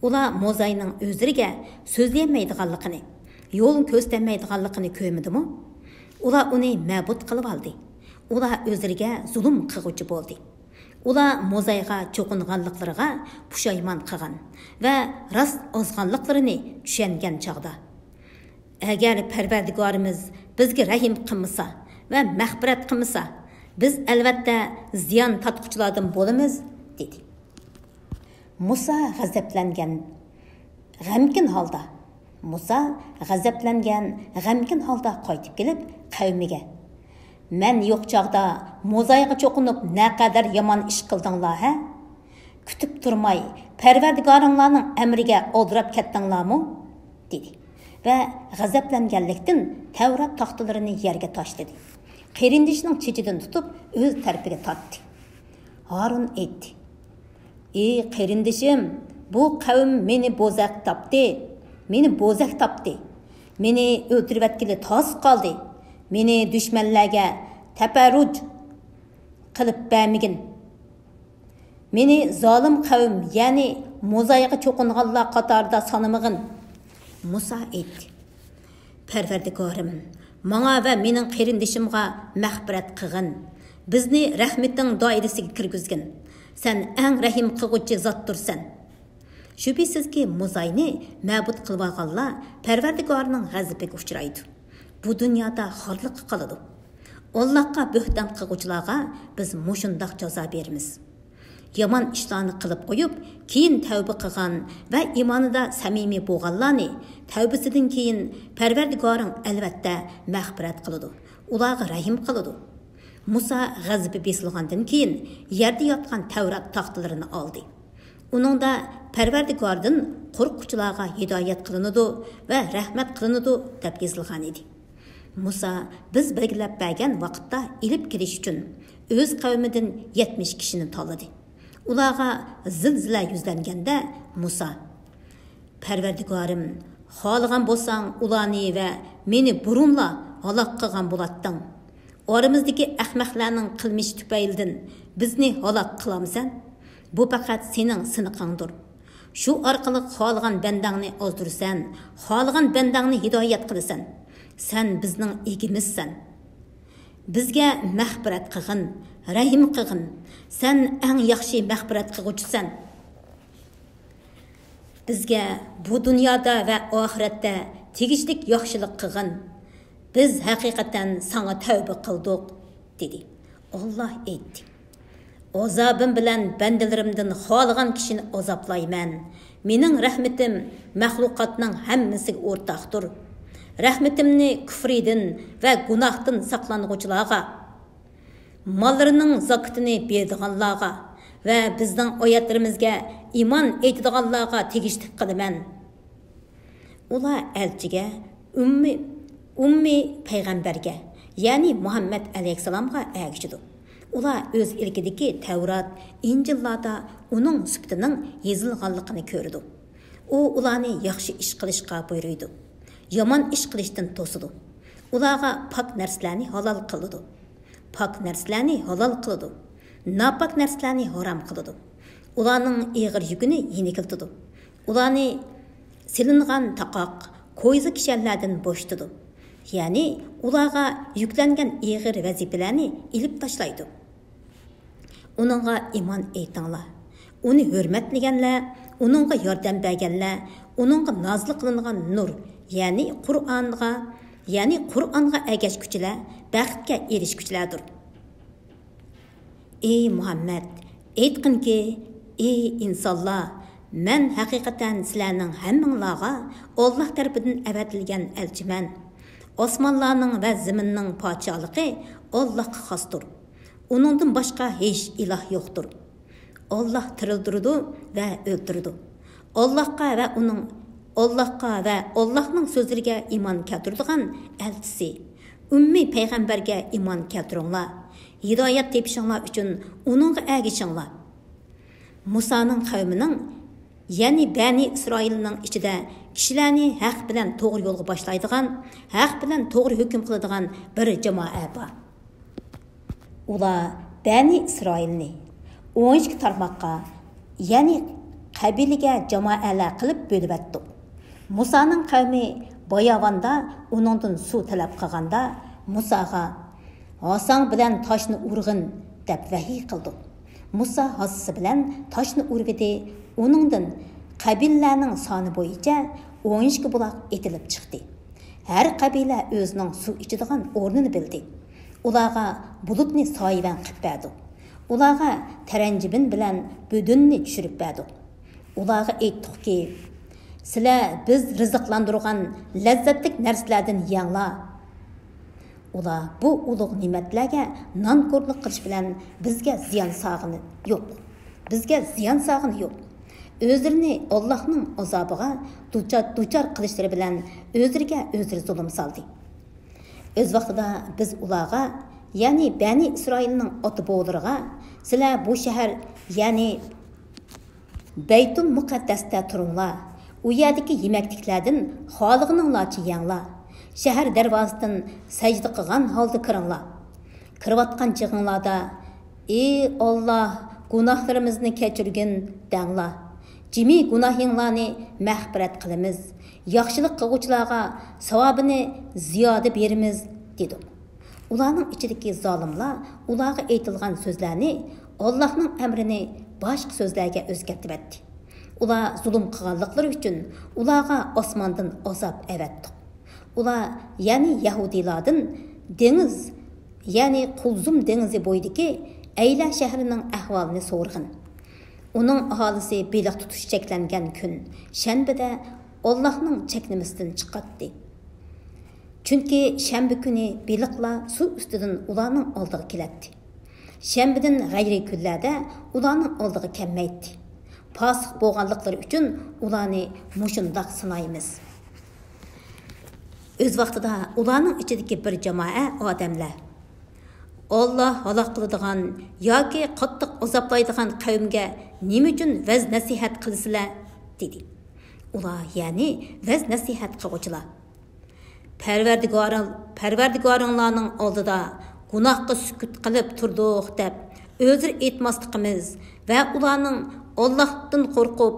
ئۇلار موزاينىڭ ئۆزلىرىگە سۆزلىيەلمەيدىغانلىقىنى، يولنى كۆرسىتەلمەيدىغانلىقىنى كۆرمىدىمۇ؟ ئۇلار ئۇنى مەبۇد قىلىۋالدى. ئۇلار ئۆزلىرىگە زۇلۇم قىلغۇچى بولدى. ئۇلار موزايغا چوقۇنغانلىقلىرىغا پۇشايمان قىلغان ۋە راست ئازغانلىقلىرىنى چۈشەنگەن چاغدا، ئەگەر پەرۋەردىگارىمىز بىزگە رەھىم قىلمىسا ۋە مەغپىرەت قىلمىسا، بىز ئەلۋەتتە زىيان تارتقۇچىلاردىن بولىمىز، دېدى. مۇسا غەزەپلەنگەن، غەمكىن ھالدا، مۇسا غەزەپلەنگەن، غەمكىن ھالدا قايتىپ كېلىپ قەۋمىگە، مەن يوق چاغدا موزايغا چوقۇنۇپ نەقەدەر يامان ئىش قىلدىڭلار ھە؟ كۈتۈپ تۇرماي پەرۋەردىگارىڭلارنىڭ ئەمرىگە ئالدىراپ كەتتىڭلارمۇ؟ دېدى ۋە غەزەپلەنگەنلىكتىن تەۋرات تاختىلىرىنى يەرگە تاشلىدى. قېرىندىشىنىڭ چېچىدىن تۇتۇپ ئۆز تەرىپىگە تارتتى. ھارۇن ئېيتتى، ئى قېرىندىشىم، بۇ قەۋم مېنى بوزەك تاپتى، مېنى بوزەك تاپتى. مېنى ئۆلتۈرۈۋەتكىلى تاس قالدى. مېنى دۈشمەنلەرگە تەپەررۇج قىلىپ بەرمىگىن. مېنى زالىم قەۋم، يەنى موزايغا چوقۇنغانلار قاتارىدا سانىمىغىن. مۇسا ئېيتتى، پەرۋەردىگارىم، ماڭا ۋە مېنىڭ قېرىندىشىمغا مەغپىرەت قىلغىن. بىزنى رەھمىتىڭ دائىرىسىگە كىرگۈزگىن. سەن ئەڭ رەھىم قىلغۇچى زاتتۇرسەن. شۈبھىسىزكى، موزاينى مەبۇد قىلىۋالغانلار پەرۋەردىگارنىڭ غەزىپىگە ئۇچرايدۇ. بۇ دۇنيادا خارلىققا قالىدۇ. ئاللاھقا بۆھتان قىلغۇچىلارغا بىز مۇشۇنداق جازا بېرىمىز. يامان ئىشلارنى قىلىپ قويۇپ، كېيىن تەۋبە قىلغان ۋە ئىمانىدا سەمىمىي بولغانلارنى تەۋبىسىدىن كېيىن پەرۋەردىگارىڭ ئەلۋەتتە مەغپىرەت قىلىدۇ، ئۇلارغا رەھىم قىلىدۇ. مۇسا غەزىپى بېسىلغاندىن كېيىن يەردە ياتقان تەۋرات تاختىلىرىنى ئالدى. ئۇنىڭدا پەرۋەردىگاردىن قورققۇچىلارغا ھىدايەت قىلىنىدۇ ۋە رەھمەت قىلىنىدۇ دەپ يېزىلغان ئىدى. مۇسا بىز بەلگىلەپ بەرگەن ۋاقىتتا ئېلىپ كېلىش ئۈچۈن ئۆز قەۋمىدىن يەتمىش كىشىنى تاللىدى. ئۇلارغا زىلزىلە يۈزلەنگەندە مۇسا، پەرۋەردىگارىم، خالىغان بولساڭ ئۇلارنى ۋە مېنى بۇرۇنلا ھالاك قىلغان بولاتتىڭ. ئارىمىزدىكى ئەخمەقلەرنىڭ قىلمىشى تۈپەيلىدىن بىزنى ھالاك قىلامسەن؟ بۇ پەقەت سېنىڭ سىنىقىڭدۇر. شۇ ئارقىلىق خالىغان بەندەڭنى ئازدۇرىسەن، خالىغان بەندەڭنى ھىدايەت قىلىسەن. سەن بىزنىڭ ئىگىمىزسەن. بىزگە مەغپىرەت قىلغىن، رەھىم قىلغىن. سەن ئەڭ ياخشى مەغپىرەت قىلغۇچىسەن. بىزگە بۇ دۇنيادا ۋە ئاخىرەتتە تېگىشلىك ياخشىلىق قىلغىن. بىز ھەقىقەتەن ساڭا تەۋبە قىلدۇق، دېدى. ئاللاھ ئېيتتى: ئازابىم بىلەن بەندىلىرىمدىن خالىغان كىشىنى ئازابلايمەن. مېنىڭ رەھمىتىم مەخلۇقاتنىڭ ھەممىسىگە ئورتاقتۇر. رەھمىتىمنى كۇفرىدىن ۋە گۇناھتىن ساقلانغۇچىلارغا، ماللىرىنىڭ زاكىتىنى بېرىدىغانلارغا ۋە بىزنىڭ ئايەتلىرىمىزگە ئىمان ئېيتىدىغانلارغا تېگىشلىك قىلىمەن. ئۇلار ئەلچىگە ئۈممى، ئۈممى پەيغەمبەرگە، يەنى مۇھەممەد ئەلەيھىسسالامغا ئەگىشىدۇ. ئۇلار ئۆز ئىلكىدىكى تەۋرات، ئىنجىللاردا ئۇنىڭ سۈپىتىنىڭ يېزىلغانلىقىنى كۆرىدۇ. ئۇ ئۇلارنى ياخشى ئىش قىلىشقا بۇيرۇيدۇ، يامان ئىش قىلىشتىن توسىدۇ. ئۇلارغا پاك نەرسىلەرنى ھالال قىلىدۇ، پاك نەرسىلەرنى ھالال قىلىدۇ، ناپاك نەرسىلەرنى ھارام قىلىدۇ. ئۇلارنىڭ ئېغىر يۈكىنى يېنىكلىتىدۇ. ئۇلارنى سېلىنغان تاقاق، كويزا كىشەنلەردىن بوشىتىدۇ. يەنى ئۇلارغا يۈكلەنگەن ئېغىر ۋەزىپىلەرنى ئېلىپ تاشلايدۇ. ئۇنىڭغا ئىمان ئېيتىڭلار. ئۇنى ھۆرمەتلىگەنلەر، ئۇنىڭغا ياردەم بەرگەنلەر، ئۇنىڭغا نازىل قىلىنغان نۇر، يەنى قۇرئانغا، يەنى قۇرئانغا ئەگەشكۈچىلەر بەختكە ئېرىشكۈچىلەردۇر. ئى مۇھەممەد، ئېيتقىنكى، ئى ئىنسانلار، مەن ھەقىقەتەن سىلەرنىڭ ھەممىڭلارغا ئاللاھ تەرىپىدىن ئەۋەتىلگەن ئەلچىمەن. ئاسمانلارنىڭ ۋە زېمىننىڭ پادىشاھلىقى ئاللاھقا خاستۇر. ئۇنىڭدىن باشقا ھېچ ئىلاھ يوقتۇر. ئاللاھ تىرىلدۈرىدۇ ۋە ئۆلتۈرىدۇ. ئاللاھقا ۋە ئۇنىڭ، ئاللاھقا ۋە ئاللاھنىڭ سۆزلىرىگە ئىمان كەلتۈرىدىغان ئەلچىسى، ئۈممىي پەيغەمبەرگە ئىمان كەلتۈرۈڭلار. ھىدايەت تېپىشىڭلار ئۈچۈن ئۇنىڭغا ئەگىشىڭلار. مۇسانىڭ قەۋمىنىڭ، يەنى بەنى ئىسرائىلنىڭ ئىچىدە كىشىلەرنى ھەق بىلەن توغرا يولغا باشلايدىغان، ھەق بىلەن توغرا ھۆكۈم قىلىدىغان بىر جامائە بار. ئۇلار بەنى ئىسرائىلنى ئون ئىككى تارماققا، يەنى قەبىلىگە جامائەلەر قىلىپ بۆلۈۋەتتۇق. مۇسانىڭ قەۋمى باياۋاندا ئۇنىڭدىن سۇ تەلەپ قىلغاندا، مۇساغا، «ھاساڭ بىلەن تاشنى ئۇرغىن» دەپ ۋەھىي قىلدۇق. مۇسا ھاسىسى بىلەن تاشنى ئۇرۇۋىدى، ئۇنىڭدىن قەبىلىلەرنىڭ سانى بويىچە ئون ئىككى بۇلاق ئېتىلىپ چىقتى. ھەر قەبىلە ئۆزىنىڭ سۇ ئىچىدىغان ئورنىنى بىلدى. ئۇلارغا بۇلۇتنى سايىۋەن قىلىپ بەردۇق. ئۇلارغا تەرەنجىبىن بىلەن بۆدۈننى چۈشۈرۈپ بەردۇق. ئۇلارغا ئېيتتۇقكى، «سىلەر بىز رىزىقلاندۇرغان لەززەتلىك نەرسىلەردىن يەڭلار.» ئۇلار بۇ ئۇلۇغ نېمەتلەرگە نانكورلۇق قىلىش بىلەن بىزگە زىيان سالغىنى يوق. بىزگە زىيان سالغىنى يوق. ئۆزلىرىنى ئاللاھنىڭ ئازابىغا دۇچار، دۇچار قىلىشلىرى بىلەن ئۆزلىرىگە ئۆزلىرى زۇلۇم سالدى. ئۆز ۋاقتىدا بىز ئۇلارغا، يەنى بەنى ئىسرائىلنىڭ ئاتا-بوۋىلىرىغا، «سىلەر بۇ شەھەر، يەنى بەيتۇل مۇقەددەستە تۇرۇڭلار، ئۇ يەردىكى يېمەكلىكلەردىن خالىغىنىڭلارچە يەڭلار، شەھەر دەرۋازىسىدىن سەجدە قىلغان ھالدا كىرىڭلار. كىرىۋاتقان چېغىڭلاردا، ئى ئاللاھ، گۇناھلىرىمىزنى كەچۈرگىن، دەڭلار. جىمى گۇناھىڭلارنى مەغپىرەت قىلىمىز. ياخشىلىق قىلغۇچىلارغا ساۋابىنى زىيادە بېرىمىز» دېدۇق. ئۇلارنىڭ ئىچىدىكى زالىملار ئۇلارغا ئېيتىلغان سۆزلەرنى، ئاللاھنىڭ ئەمرىنى باشقا سۆزلەرگە ئۆزگەرتىۋەتتى. ئۇلار زۇلۇم قىلغانلىقلىرى ئۈچۈن ئۇلارغا ئاسماندىن ئازاب ئەۋەتتۇق. ئۇلار، يەنى يەھۇدىيلاردىن دېڭىز، يەنى قۇلزۇم دېڭىزى بويىدىكى ئەيلە شەھىرىنىڭ ئەھۋالىنى سورىغىن. ئۇنىڭ ئاھالىسى بېلىق تۇتۇش چەكلەنگەن كۈن شەنبىدە ئاللاھنىڭ چەكلىمىسىدىن چىقاتتى. چۈنكى شەنبە كۈنى بېلىقلار سۇ ئۈستىدىن ئۇلارنىڭ ئالدىغا كېلەتتى. شەنبىدىن غەيرىي كۈنلەردە ئۇلارنىڭ ئالدىغا كەلمەيتتى. پاسىق بولغانلىقلىرى ئۈچۈن ئۇلارنى مۇشۇنداق سىنايمىز. ئۆز ۋاقتىدا ئۇلارنىڭ ئىچىدىكى بىر جامائە ئادەملەر، «ئاللاھ ھالاك قىلىدىغان ياكى قاتتىق ئازابلايدىغان قەۋمگە نېمە ئۈچۈن ۋەز-نەسىھەت قىلىسىلەر؟» دېدى. ئۇلار، يەنى ۋەز-نەسىھەت قىلغۇچىلار، «پەرۋەردىگارىڭ، پەرۋەردىگارىڭلارنىڭ ئالدىدا گۇناھقا سۈكۈت قىلىپ تۇردۇق» دەپ ئۆزرە ئېيتماسلىقىمىز ۋە ئۇلارنىڭ ئاللاھتىن قورقۇپ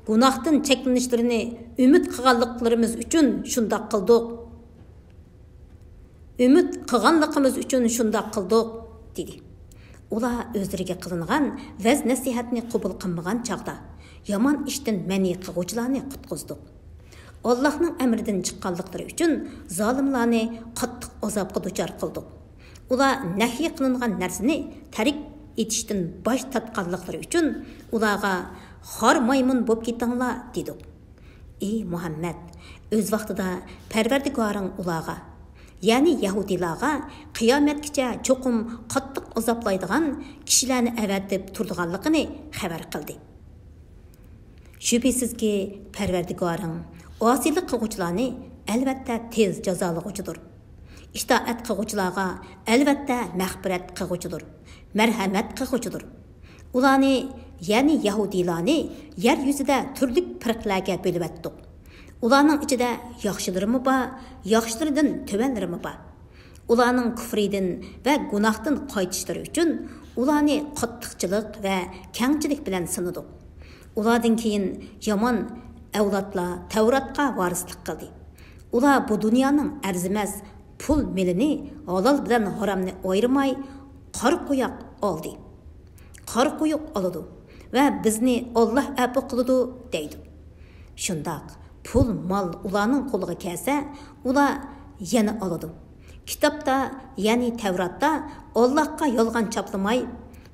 گۇناھتىن چەكلىنىشلىرىنى ئۈمىد قىلغانلىقلىرىمىز ئۈچۈن شۇنداق قىلدۇق. ئۈمىد قىلغانلىقىمىز ئۈچۈن شۇنداق قىلدۇق، دېدى. ئۇلار ئۆزلىرىگە قىلىنغان ۋەز-نەسىھەتنى قوبۇل قىلمىغان چاغدا، يامان ئىشتىن مەنئى قىلغۇچىلارنى قۇتقۇزدۇق. ئاللاھنىڭ ئەمرىدىن چىققانلىقلىرى ئۈچۈن زالىملارنى قاتتىق ئازابقا دۇچار قىلدۇق. ئۇلار نەھيى قىلىنغان نەرسىنى تەرك ئېتىشتىن باش تارتقانلىقلىرى ئۈچۈن ئۇلارغا خار مايمۇن بولۇپ كېتىڭلار، دېدۇق. ئى مۇھەممەد، ئۆز ۋاقتىدا پەرۋەردىگارىڭ ئۇلارغا، يەنى يەھۇدىيلارغا قىيامەتكىچە چوقۇم قاتتىق ئازابلايدىغان كىشىلەرنى ئەۋەتىپ تۇرىدىغانلىقىنى خەۋەر قىلدى. شۈبھىسىزكى، پەرۋەردىگارىڭ ئاسىيلىق قىلغۇچىلارنى ئەلۋەتتە تېز جازالىغۇچىدۇر. ئىتائەت قىلغۇچىلارغا ئەلۋەتتە مەغپىرەت قىلغۇچىدۇر، مەرھەمەت قىلغۇچىدۇر. ئۇلارنى، يەنى يەھۇدىيلارنى يەر يۈزىدە تۈرلۈك پىرقىلەرگە بۆلۈۋەتتۇق. ئۇلارنىڭ ئىچىدە ياخشىلىرىمۇ بار، ياخشىلىرىدىن تۆۋەنلىرىمۇ بار. ئۇلارنىڭ كۇفرىدىن ۋە گۇناھتىن قايتىشلىرى ئۈچۈن ئۇلارنى قاتتىقچىلىق ۋە كەڭچىلىك بىلەن سىنىدۇق. ئۇلاردىن كېيىن يامان ئەۋلادلار تەۋراتقا ۋارىسلىق قىلدى. ئۇلار بۇ دۇنيانىڭ ئەرزىمەس پۇل مېلىنى، ھالال بىلەن ھارامنى ئايرىماي، قارا قويۇق ئالدى. قارا قويۇق ئالىدۇ ۋە بىزنى ئاللاھ ئەپۇ قىلىدۇ، دەيدۇ. شۇنداق، پۇل مال ئۇلارنىڭ قولىغا كەلسە، ئۇلار يەنە ئالىدۇ. كىتابتا، يەنى تەۋراتتا، ئاللاھقا يالغان چاپلىماي،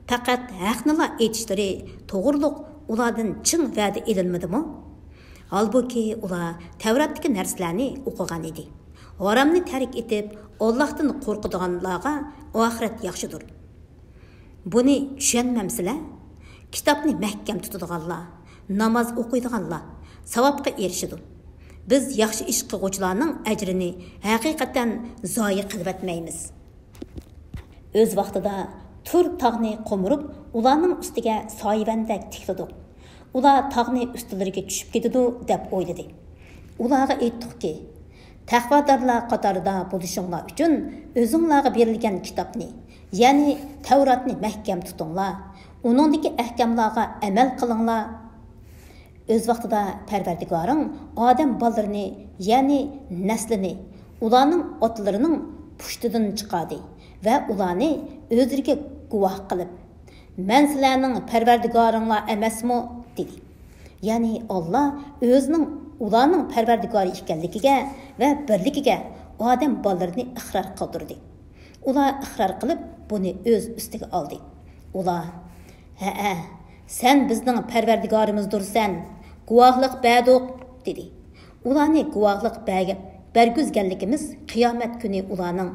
پەقەت ھەقنىلا ئېيتىشلىرى توغرۇلۇق ئۇلاردىن چىڭ ۋەدە ئېلىنمىدىمۇ؟ ھالبۇكى، ئۇلار تەۋراتتىكى نەرسىلەرنى ئوقۇغان ئىدى. ھارامنى تەرك ئېتىپ، ئاللاھتىن قورقىدىغانلارغا ئاخىرەت ياخشىدۇر. بۇنى چۈشەنمەمسىلەر؟ كىتابنى مەھكەم تۇتىدىغانلار، ناماز ئوقۇيدىغانلار ساۋابقا ئېرىشىدۇ. بىز ياخشى ئىش قىلغۇچىلارنىڭ ئەجرىنى ھەقىقەتەن زايە قىلىۋەتمەيمىز. ئۆز ۋاقتىدا تۇر تاغنى قومۇرۇپ، ئۇلارنىڭ ئۈستىگە سايىۋەندەك تىكلىدۇق. ئۇلار تاغنى ئۈستىلىرىگە چۈشۈپ كېتىدۇ، دەپ ئويلىدى. ئۇلارغا ئېيتتۇقكى، تەقۋادارلار قاتارىدا بولۇشۇڭلار ئۈچۈن ئۆزۈڭلارغا بېرىلگەن كىتابنى، يەنى تەۋراتنى مەھكەم تۇتۇڭلار، ئۇنىڭدىكى ئەھكاملارغا ئەمەل قىلىڭلار. ئۆز ۋاقتىدا پەرۋەردىگارىڭ ئادەم بالىلىرىنى، يەنى نەسلىنى، ئۇلارنىڭ ئاتىلىرىنىڭ پۇشتىدىن چىقاردى ۋە ئۇلارنى ئۆزلىرىگە گۇۋاھ قىلىپ، مەن سىلەرنىڭ پەرۋەردىگارىڭلار ئەمەسمۇ؟ دېدى. يەنى ئاللا ئۆزىنىڭ ئۇلارنىڭ پەرۋەردىگارى ئىكەنلىكىگە ۋە بىرلىكىگە ئادەم بالىلىرىنى ئىقرار قىلدۇردى. ئۇلار ئىقرار قىلىپ، بۇنى ئۆز ئۈستىگە ئالدى. ئۇلار، ھەئە، سەن بىزنىڭ پەرۋەردىگارىمىزدۇرسەن، گۇۋاھلىق بەردۇق، دېدى. ئۇلارنى گۇۋاھلىق بەرگە-، بەرگۈزگەنلىكىمىز قىيامەت كۈنى ئۇلارنىڭ،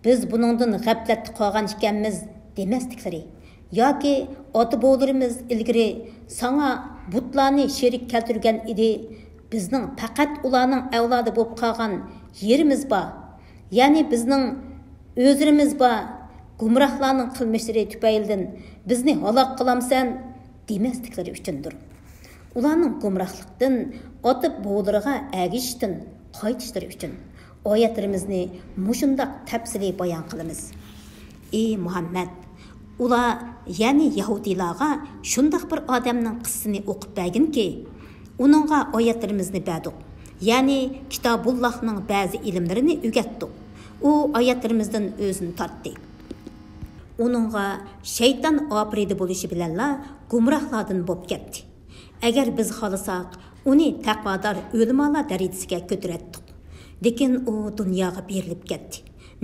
بىز بۇنىڭدىن غەپلەتتە قالغان ئىكەنمىز، دېمەسلىكلىرى ياكى ئاتا-بوۋىلىرىمىز ئىلگىرى ساڭا بۇتلارنى شېرىك كەلتۈرگەن ئىدى، بىزنىڭ پەقەت ئۇلارنىڭ ئەۋلادى بولۇپ قالغان يېرىمىز بار، يەنى بىزنىڭ ئۆزرىمىز بار، گۇمراھلارنىڭ قىلمىشلىرى تۈپەيلىدىن بىزنى ھالاك قىلامسەن؟ دېمەسلىكلىرى ئۈچۈندۇر. ئۇلارنىڭ گۇمراھلىقتىن، ئاتا-بوۋىلىرىغا ئەگىشىشتىن قايتىشلىرى ئۈچۈن ئايەتلىرىمىزنى مۇشۇنداق تەپسىلىي بايان قىلىمىز. ئى مۇھەممەد، ئۇلار، يەنى يەھۇدىيلارغا شۇنداق بىر ئادەمنىڭ قىسسىسىنى ئوقۇپ بەرگىنكى، ئۇنىڭغا ئايەتلىرىمىزنى بەردۇق، يەنى كىتابۇللاھنىڭ بەزى ئىلىملىرىنى ئۆگەتتۇق. ئۇ ئايەتلىرىمىزدىن ئۆزىنى تارتتى. ئۇنىڭغا شەيتان ئاپىرىدە بولۇشى بىلەنلا گۇمراھلاردىن بولۇپ كەتتى. ئەگەر بىز خالىساق، ئۇنى تەقۋادار ئۆلىمالار دەرىجىسىگە كۆتۈرەتتۇق. لېكىن ئۇ دۇنياغا بېرىلىپ كەتتى.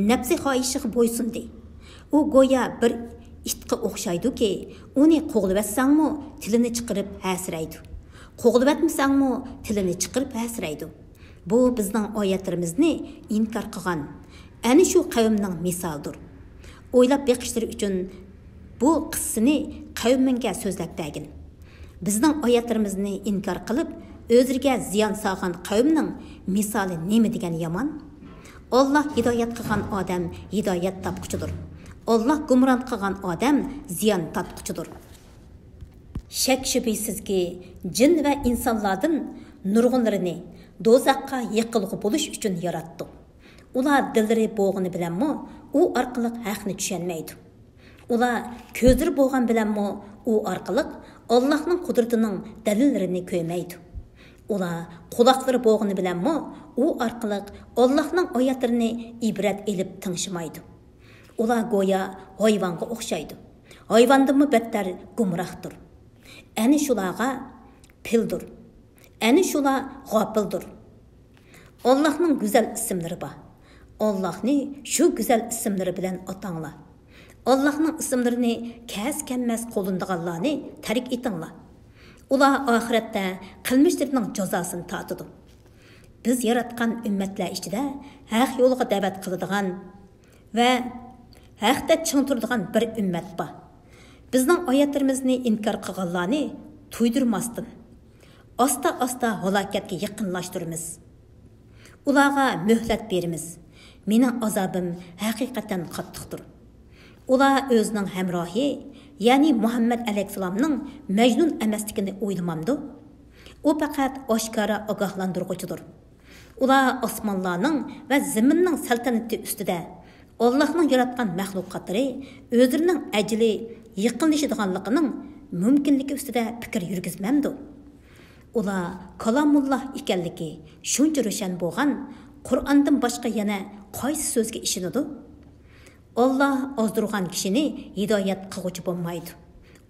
نەپسى خاھىشىغا بويسۇندى. ئۇ گويا بىر ئىتقا ئوخشايدۇكى، ئۇنى قوغلىۋەتسەڭمۇ تىلىنى چىقىرىپ ھەسىرەيدۇ. قوغلىۋەتمىسەڭمۇ تىلىنى چىقىرىپ ھەسىرەيدۇ. بۇ بىزنىڭ ئايەتلىرىمىزنى ئىنكار قىلغان ئەنە شۇ قەۋمنىڭ مىسالىدۇر. ئويلاپ بېقىشلىرى ئۈچۈن بۇ قىسسىنى قەۋمىڭگە سۆزلەپ بەرگىن. بىزنىڭ ئايەتلىرىمىزنى ئىنكار قىلىپ، ئۆزلىرىگە زىيان سالغان قەۋمنىڭ مىسالى نېمە دېگەن يامان؟ ئاللا ھىدايەت قىلغان ئادەم ھىدايەت تاپقۇچىدۇر. ئاللا گۇمران قىلغان ئادەم زىيان تارتقۇچىدۇر. شەك-شۈبھىسىزكى، جىن ۋە ئىنسانلاردىن نۇرغۇنلىرىنى دوزاخقا يېقىلغۇ بولۇش ئۈچۈن ياراتتۇق. ئۇلار دىللىرى بولغىنى بىلەنمۇ ئۇ ئارقىلىق ھەقنى چۈشەنمەيدۇ. ئۇلار كۆزلىرى بولغان بىلەنمۇ ئۇ ئارقىلىق ئاللاھنىڭ قۇدرىتىنىڭ دەلىللىرىنى كۆرمەيدۇ. ئۇلار قۇلاقلىرى بولغىنى بىلەنمۇ ئۇ ئارقىلىق ئاللاھنىڭ ئايەتلىرىنى ئىبرەت ئېلىپ تىڭشىمايدۇ. ئۇلار گويا ھايۋانغا ئوخشايدۇ. ھايۋاندىنمۇ بەتتەر گۇمراھتۇر. ئەنە شۇلارغا پىلدۇر. ئەنە شۇلار غاپىلدۇر. ئاللاھنىڭ گۈزەل ئىسىملىرى بار. ئاللاھنى شۇ گۈزەل ئىسىملىرى بىلەن ئاتاڭلار. ئاللاھنىڭ ئىسىملىرىنى كەس-كەممەس قوللىنىدىغانلارنى تەرك ئېتىڭلار. ئۇلار ئاخىرەتتە قىلمىشلىرىنىڭ جازاسىنى تارتىدۇ. بىز ياراتقان ئۈممەتلەر ئىچىدە ھەق يولىغا دەۋەت قىلىدىغان ۋە ھەقتە چىڭ تۇرىدىغان بىر ئۈممەت بار. بىزنىڭ ئايەتلىرىمىزنى ئىنكار قىلغانلارنى تۇيدۇرماستىن، ئاستا-ئاستا ھالاكەتكە يېقىنلاشتۇرىمىز. ئۇلارغا مۆھلەت بېرىمىز. مېنىڭ ئازابىم ھەقىقەتەن قاتتىقتۇر. ئۇلار ئۆزىنىڭ ھەمراھى، يەنى مۇھەممەد ئەلەيھىسسالامنىڭ مەجنۇن ئەمەسلىكىنى ئويلىمامدۇ؟ ئۇ پەقەت ئاشكارا ئاگاھلاندۇرغۇچىدۇر. ئۇلار ئاسمانلارنىڭ ۋە زېمىننىڭ سەلتەنىتى ئۈستىدە، ئاللاھنىڭ ياراتقان مەخلۇقاتلىرى ئۆزلىرىنىڭ ئەجىلى يېقىنلىشىدىغانلىقىنىڭ مۇمكىنلىكى ئۈستىدە پىكىر يۈرگۈزمەمدۇ؟ ئۇلار كالامۇللاھ ئىكەنلىكى شۇنچە روشەن بولغان قۇرئاندىن باشقا يەنە قايسى سۆزگە ئىشىنىدۇ؟ ئاللاھ ئازدۇرغان كىشىنى ھىدايەت قىلغۇچى بولمايدۇ.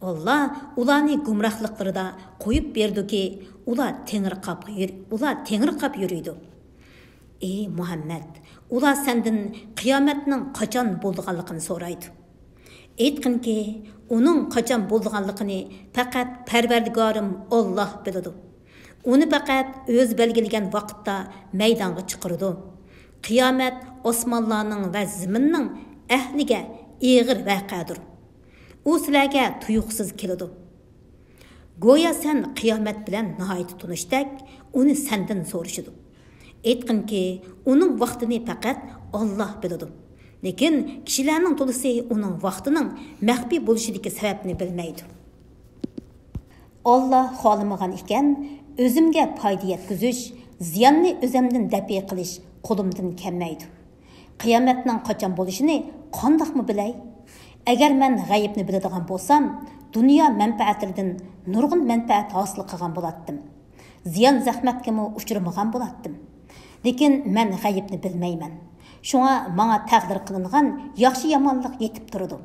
ئاللاھ ئۇلارنى گۇمراھلىقلىرىدا قويۇپ بېرىدۇكى، ئۇلار تېڭىرقاپ يۈر-، ئۇلار تېڭىرقاپ يۈرىدۇ. ئى مۇھەممەد، ئۇلار سەندىن قىيامەتنىڭ قاچان بولىدىغانلىقىنى سورايدۇ. ئېيتقىنكى، ئۇنىڭ قاچان بولىدىغانلىقىنى پەقەت پەرۋەردىگارىم ئاللاھ بىلىدۇ. ئۇنى پەقەت ئۆزى بەلگىلىگەن ۋاقىتتا مەيدانغا چىقىرىدۇ. قىيامەت ئاسمانلارنىڭ ۋە زېمىننىڭ ئەھلىگە ئېغىر ۋەقەدۇر. ئۇ سىلەرگە تۇيۇقسىز كېلىدۇ. گويا سەن قىيامەت بىلەن ناھايىتى تونۇشتەك، ئۇنى سەندىن سورىشىدۇ. ئېيتقىنكى، ئۇنىڭ ۋاقتىنى پەقەت ئاللاھ بىلىدۇ. لېكىن كىشىلەرنىڭ تولىسى ئۇنىڭ ۋاقتىنىڭ مەخپىي بولۇشىدىكى سەۋەبنى بىلمەيدۇ. ئاللاھ خالىمىغان ئىكەن، ئۆزۈمگە پايدا يەتكۈزۈش، زىياننى ئۆزۈمدىن دەپئى قىلىش قولۇمدىن كەلمەيدۇ. قىيامەتنىڭ قاچان بولۇشىنى قانداقمۇ بىلەي؟ ئەگەر مەن غەيىبنى بىلىدىغان بولسام، دۇنيا مەنپەئەتلىرىدىن نۇرغۇن مەنپەئەت ھاسىل قىلغان بولاتتىم. زىيان-زەخمەتكىمۇ ئۇچرىمىغان بولاتتىم. لېكىن مەن غەيىبنى بىلمەيمەن. شۇڭا ماڭا تەقدىر قىلىنغان ياخشى-يامانلىق يېتىپ تۇرىدۇ.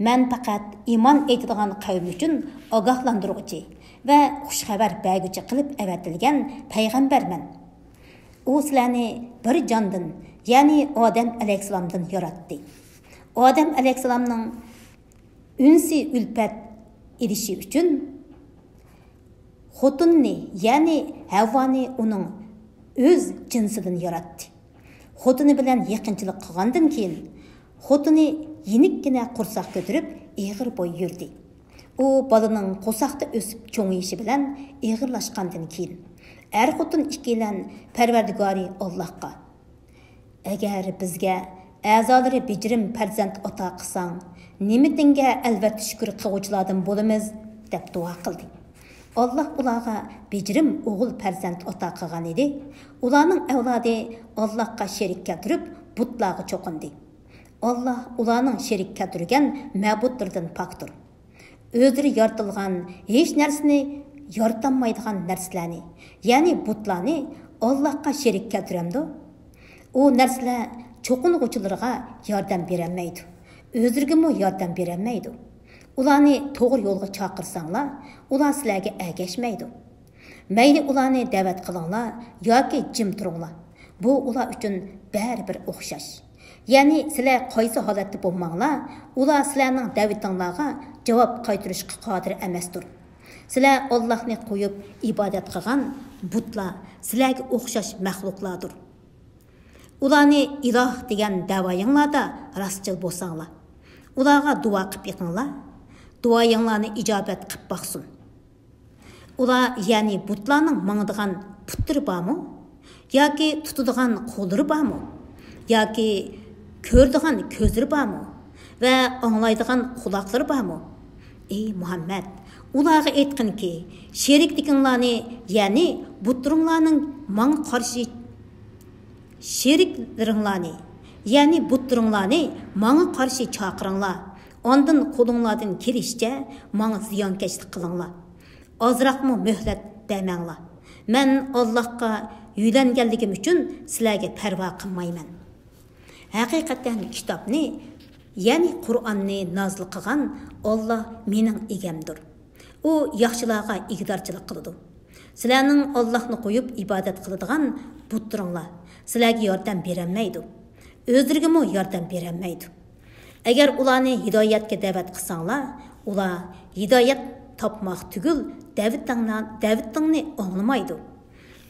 مەن پەقەت ئىمان ئېيتىدىغان قەۋم ئۈچۈن ئاگاھلاندۇرغۇچى ۋە خۇش خەۋەر بەرگۈچى قىلىپ ئەۋەتىلگەن پەيغەمبەرمەن. ئۇ سىلەرنى بىر جاندىن، يەنى ئادەم ئەلەيھىسسالامدىن ياراتتى. ئادەم ئەلەيھىسسالامنىڭ ئۈنسى ئۈلپەت ئېلىشى ئۈچۈن خوتۇننى، يەنى ھەۋۋانى ئۇنىڭ ئۆز جىنسىدىن ياراتتى. خوتۇنى بىلەن يېقىنچىلىق قىلغاندىن كېيىن، خوتۇنى يېنىككىنە قورساق كۆتۈرۈپ، ئېغىر بوي يۈردى. ئۇ بالىنىڭ قورساقتا ئۆسۈپ چوڭىيىشى بىلەن ئېغىرلاشقاندىن كېيىن، ئەر-خوتۇن ئىككىيلەن پەرۋەردىگارى ئاللاھقا، «ئەگەر بىزگە ئەزالىرى بېجىرىم پەرزەنت ئاتا قىلساڭ، نېمىتىڭگە ئەلۋەتتە شۈكۈر قىلغۇچىلاردىن بولىمىز» دەپ دۇئا قىلدى. ئاللاھ ئۇلارغا بېجىرىم ئوغۇل پەرزەنت ئاتا قىلغان ئىدى. ئۇلارنىڭ ئەۋلادى ئاللاھقا شېرىك كەلتۈرۈپ، بۇتلارغا چوقۇندى. ئاللاھ ئۇلارنىڭ شېرىك كەلتۈرگەن مەبۇدلىرىدىن پاكتۇر. ئۆزلىرى يارىتىلغان ھېچ نەرسىنى يارىتالمايدىغان نەرسىلەرنى، يەنى بۇتلارنى ئاللاھقا شېرىك كەلتۈرەمدۇ؟ ئۇ نەرسىلەر چوقۇنغۇچىلىرىغا ياردەم بېرەلمەيدۇ، ئۆزلىرىگىمۇ ياردەم بېرەلمەيدۇ. ئۇلارنى توغرا يولغا چاقىرساڭلار، ئۇلار سىلەرگە ئەگەشمەيدۇ. مەيلى ئۇلارنى دەۋەت قىلىڭلار ياكى جىم تۇرۇڭلار، بۇ ئۇلار ئۈچۈن بەرىبىر ئوخشاش. يەنى سىلەر قايسى ھالەتتە بولماڭلار، ئۇلار سىلەرنىڭ دەۋىتىڭلارغا جاۋاب قايتۇرۇشقا قادىر ئەمەستۇر. سىلەر ئاللاھنى قويۇپ ئىبادەت قىلغان بۇتلار سىلەرگە ئوخشاش مەخلۇقلاردۇر. ئۇلارنى ئىلاھ دېگەن دەۋايىڭلاردا راستچىل بولساڭلار، ئۇلارغا دۇئا قىپ بېقىڭلار، دۇئايىڭلارنى ئىجابەت قىپ باقسۇن. ئۇلار، يەنى بۇتلارنىڭ ماڭىدىغان پۇتلىرى بارمۇ؟ ياكى تۇتىدىغان قوللىرى بارمۇ؟ ياكى كۆرىدىغان كۆزلىرى بارمۇ؟ ۋە ئاڭلايدىغان قۇلاقلىرى بارمۇ؟ ئى مۇھەممەد، ئۇلارغا ئېيتقىنكى، شېرىكلىكىڭلارنى، يەنى بۇتلىرىڭلارنىڭ ماڭا قارشى شېرىكلىرىڭلارنى، يەنى بۇتلىرىڭلارنى ماڭا قارشى چاقىرىڭلار. ئاندىن قولۇڭلاردىن كېلىشىچە ماڭا زىيانكەشلىك قىلىڭلار. ئازراقمۇ مۆھلەت بەرمەڭلار. مەن ئاللاھقا يۆلەنگەنلىكىم ئۈچۈن سىلەرگە پەرۋا قىلمايمەن. ھەقىقەتەن كىتابنى، يەنى قۇرئاننى نازىل قىلغان ئاللاھ مېنىڭ ئىگەمدۇر. ئۇ ياخشىلارغا ئىگىدارچىلىق قىلىدۇ. سىلەرنىڭ ئاللاھنى قويۇپ ئىبادەت قىلىدىغان بۇتلىرىڭلار سىلەرگە ياردەم بېرەلمەيدۇ. ئۆزلىرىگىمۇ ياردەم بېرەلمەيدۇ. ئەگەر ئۇلارنى ھىدايەتكە دەۋەت قىلساڭلار، ئۇلار ھىدايەت تاپماق تۈگۈل، دەۋىتىڭنى، دەۋىتىڭنى ئاڭلىمايدۇ.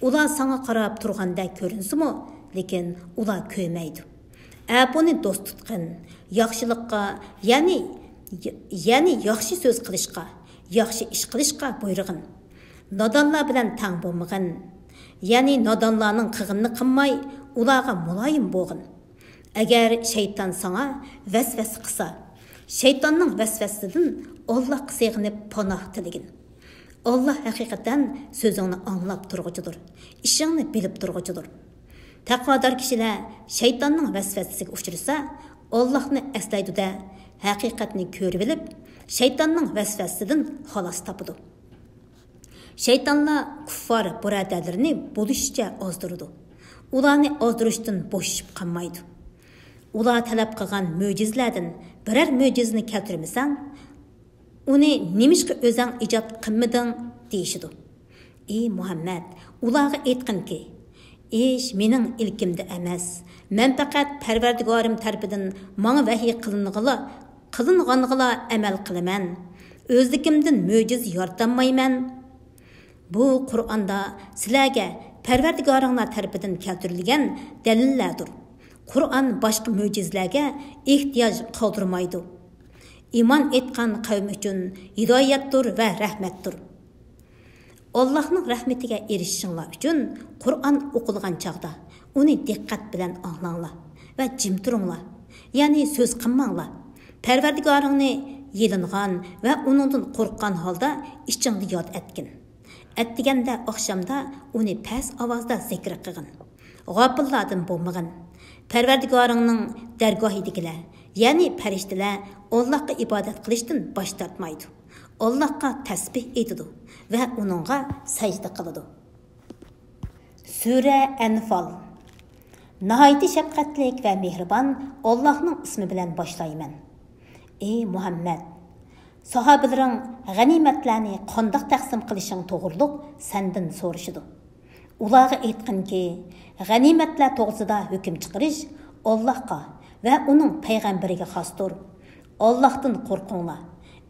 ئۇلار ساڭا قاراپ تۇرغاندەك كۆرۈنسىمۇ، لېكىن ئۇلار كۆرمەيدۇ. ئەپۇنى دوست تۇتقىن، ياخشىلىققا، يەنى، يەنى ياخشى سۆز قىلىشقا، ياخشى ئىش قىلىشقا بۇيرۇغىن. نادانلار بىلەن تەڭ بولمىغىن. يەنى نادانلارنىڭ قىلغىنىنى قىلماي، ئۇلارغا مۇلايىم بولغىن. ئەگەر شەيتان ساڭا ۋەسۋەسە قىلسا، شەيتاننىڭ ۋەسۋەسىسىدىن ئاللاھقا سېغىنىپ پاناھ تىلىگىن. ئاللاھ ھەقىقەتەن سۆزۈڭنى ئاڭلاپ تۇرغۇچىدۇر، ئىشىڭنى بىلىپ تۇرغۇچىدۇر. تەقۋادار كىشىلەر شەيتاننىڭ ۋەسۋەسىسىگە ئۇچرىسا، ئاللاھنى ئەسلەيدۇ-دە، ھەقىقەتنى كۆرۈۋېلىپ، شەيتاننىڭ ۋەسۋەسىسىدىن خالاس تاپىدۇ. شەيتانلار كۇففار بۇرادەرلىرىنى بولۇشىچە ئازدۇرىدۇ. ئۇلارنى ئازدۇرۇشتىن بوشىشىپ قالمايدۇ. ئۇلار تەلەپ قىلغان مۆجىزىلەردىن بىرەر مۆجىزىنى كەلتۈرمىسەڭ، ئۇنى نېمىشقا ئۆزەڭ ئىجاد قىلمىدىڭ؟ دېيىشىدۇ. ئى مۇھەممەد، ئۇلارغا ئېيتقىنكى، ئىش مېنىڭ ئىلكىمدە ئەمەس. مەن پەقەت پەرۋەردىگارىم تەرىپىدىن ماڭا ۋەھىي قىلىنغىلا، قىلىنغانغىلا ئەمەل قىلىمەن. ئۆزلۈكۈمدىن مۆجىزە يارىتالمايمەن. بۇ قۇرئاندا سىلەرگە پەرۋەردىگارىڭلار تەرىپىدىن كەلتۈرۈلگەن دەلىللەردۇر. قۇرئان باشقا مۆجىزىلەرگە ئېھتىياج قالدۇرمايدۇ. ئىمان ئېيتقان قەۋم ئۈچۈن ھىدايەتتۇر ۋە رەھمەتتۇر. ئاللاھنىڭ رەھمىتىگە ئېرىشىشىڭلار ئۈچۈن قۇرئان ئوقۇلغان چاغدا ئۇنى دىققەت بىلەن ئاڭلاڭلار ۋە جىم تۇرۇڭلار، يەنى سۆز قىلماڭلار. پەرۋەردىگارىڭنى يېلىنغان ۋە ئۇنىڭدىن قورققان ھالدا ئىچىڭدە ياد ئەتكىن. ئەتىگەندە، ئاخشامدا ئۇنى پەس ئاۋازدا زىكىر قىلغىن. غاپىللاردىن بولمىغىن. پەرۋەردىگارىڭنىڭ دەرگاھىدىكىلەر، يەنى پەرىشتىلەر ئاللاھقا ئىبادەت قىلىشتىن باش تارتمايدۇ. ئاللاھقا تەسبىھ ئېيتىدۇ ۋە ئۇنىڭغا سەجدە قىلىدۇ. سۈرە ئەنفال. ناھايىتى شەپقەتلىك ۋە مېھرىبان ئاللاھنىڭ ئىسمى بىلەن باشلايمەن. ئى مۇھەممەد! ساھابىلىرىڭ غەنىيمەتلەرنى قانداق تەقسىم قىلىشىڭ توغرۇلۇق سەندىن سورىشىدۇ. ئۇلارغا ئېيتقىنكى، غەنىيمەتلەر توغرىسىدا ھۆكۈم چىقىرىش ئاللاھقا ۋە ئۇنىڭ پەيغەمبىرىگە خاستۇر. ئاللاھتىن قورقۇڭلار.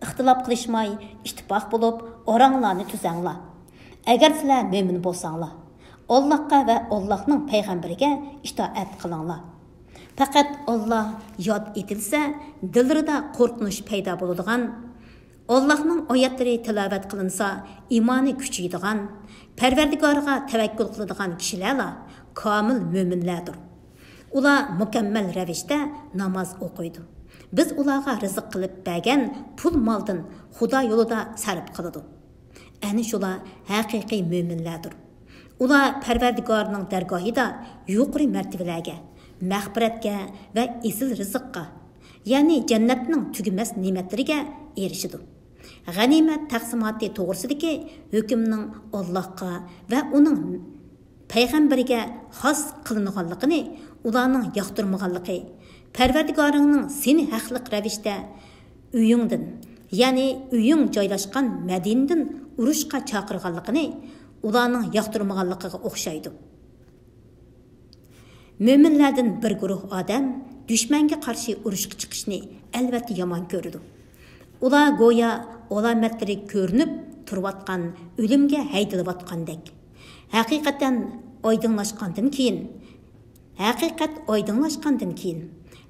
ئىختىلاپ قىلىشماي، ئىتتىپاق بولۇپ، ئاراڭلارنى تۈزەڭلار. ئەگەر سىلەر مۆمىن بولساڭلار، ئاللاھقا ۋە ئاللاھنىڭ پەيغەمبىرىگە ئىتائەت قىلىڭلار. پەقەت ئاللاھ ياد ئېتىلسە، دىللىرىدا قورقۇنچ پەيدا بولىدىغان، ئاللاھنىڭ ئايەتلىرى تىلاۋەت قىلىنسا، ئىمانى كۈچىيىدىغان، پەرۋەردىگارىغا تەۋەككۈل قىلىدىغان كىشىلەرلا كامىل مۆمىنلەردۇر. ئۇلار مۇكەممەل رەۋىشتە ناماز ئوقۇيدۇ. بىز ئۇلارغا رىزىق قىلىپ بەرگەن پۇل مالدىن خۇدا يولىدا سەرپ قىلىدۇ. ئەنە شۇلار ھەقىقىي مۆمىنلەردۇر. ئۇلار پەرۋەردىگارىنىڭ دەرگاھىدا يۇقىرى مەرتىۋىلەرگە، مەغپىرەتكە ۋە ئېسىل رىزىققا، يەنى جەننەتنىڭ تۈگىمەس نېمەتلىرىگە ئېرىشىدۇ. غەنىيمەت تەقسىماتى توغرىسىدىكى ھۆكۈمنىڭ ئاللاھقا ۋە ئۇنىڭ پەيغەمبىرىگە خاس قىلىنغانلىقىنى ئۇلارنىڭ ياقتۇرمىغانلىقى، پەرۋەردىگارىڭنىڭ سېنى ھەقلىق رەۋىشتە ئۆيۈڭدىن، يەنى ئۆيۈڭ جايلاشقان مەدىنىدىن ئۇرۇشقا چاقىرغانلىقىنى ئۇلارنىڭ ياقتۇرمىغانلىقىغا ئوخشايدۇ. مۆمىنلەردىن بىر گۇرۇھ ئادەم دۈشمەنگە قارشى ئۇرۇشقا چىقىشنى ئەلۋەتتە يامان كۆرىدۇ. ئۇلار گويا ئالامەتلىرى كۆرۈنۈپ تۇرۇۋاتقان ئۆلۈمگە ھەيدىلىۋاتقاندەك. ھەقىقەتەن ئايدىڭلاشقاندىن كېيىن، ھەقىقەت ئايدىڭلاشقاندىن كېيىن،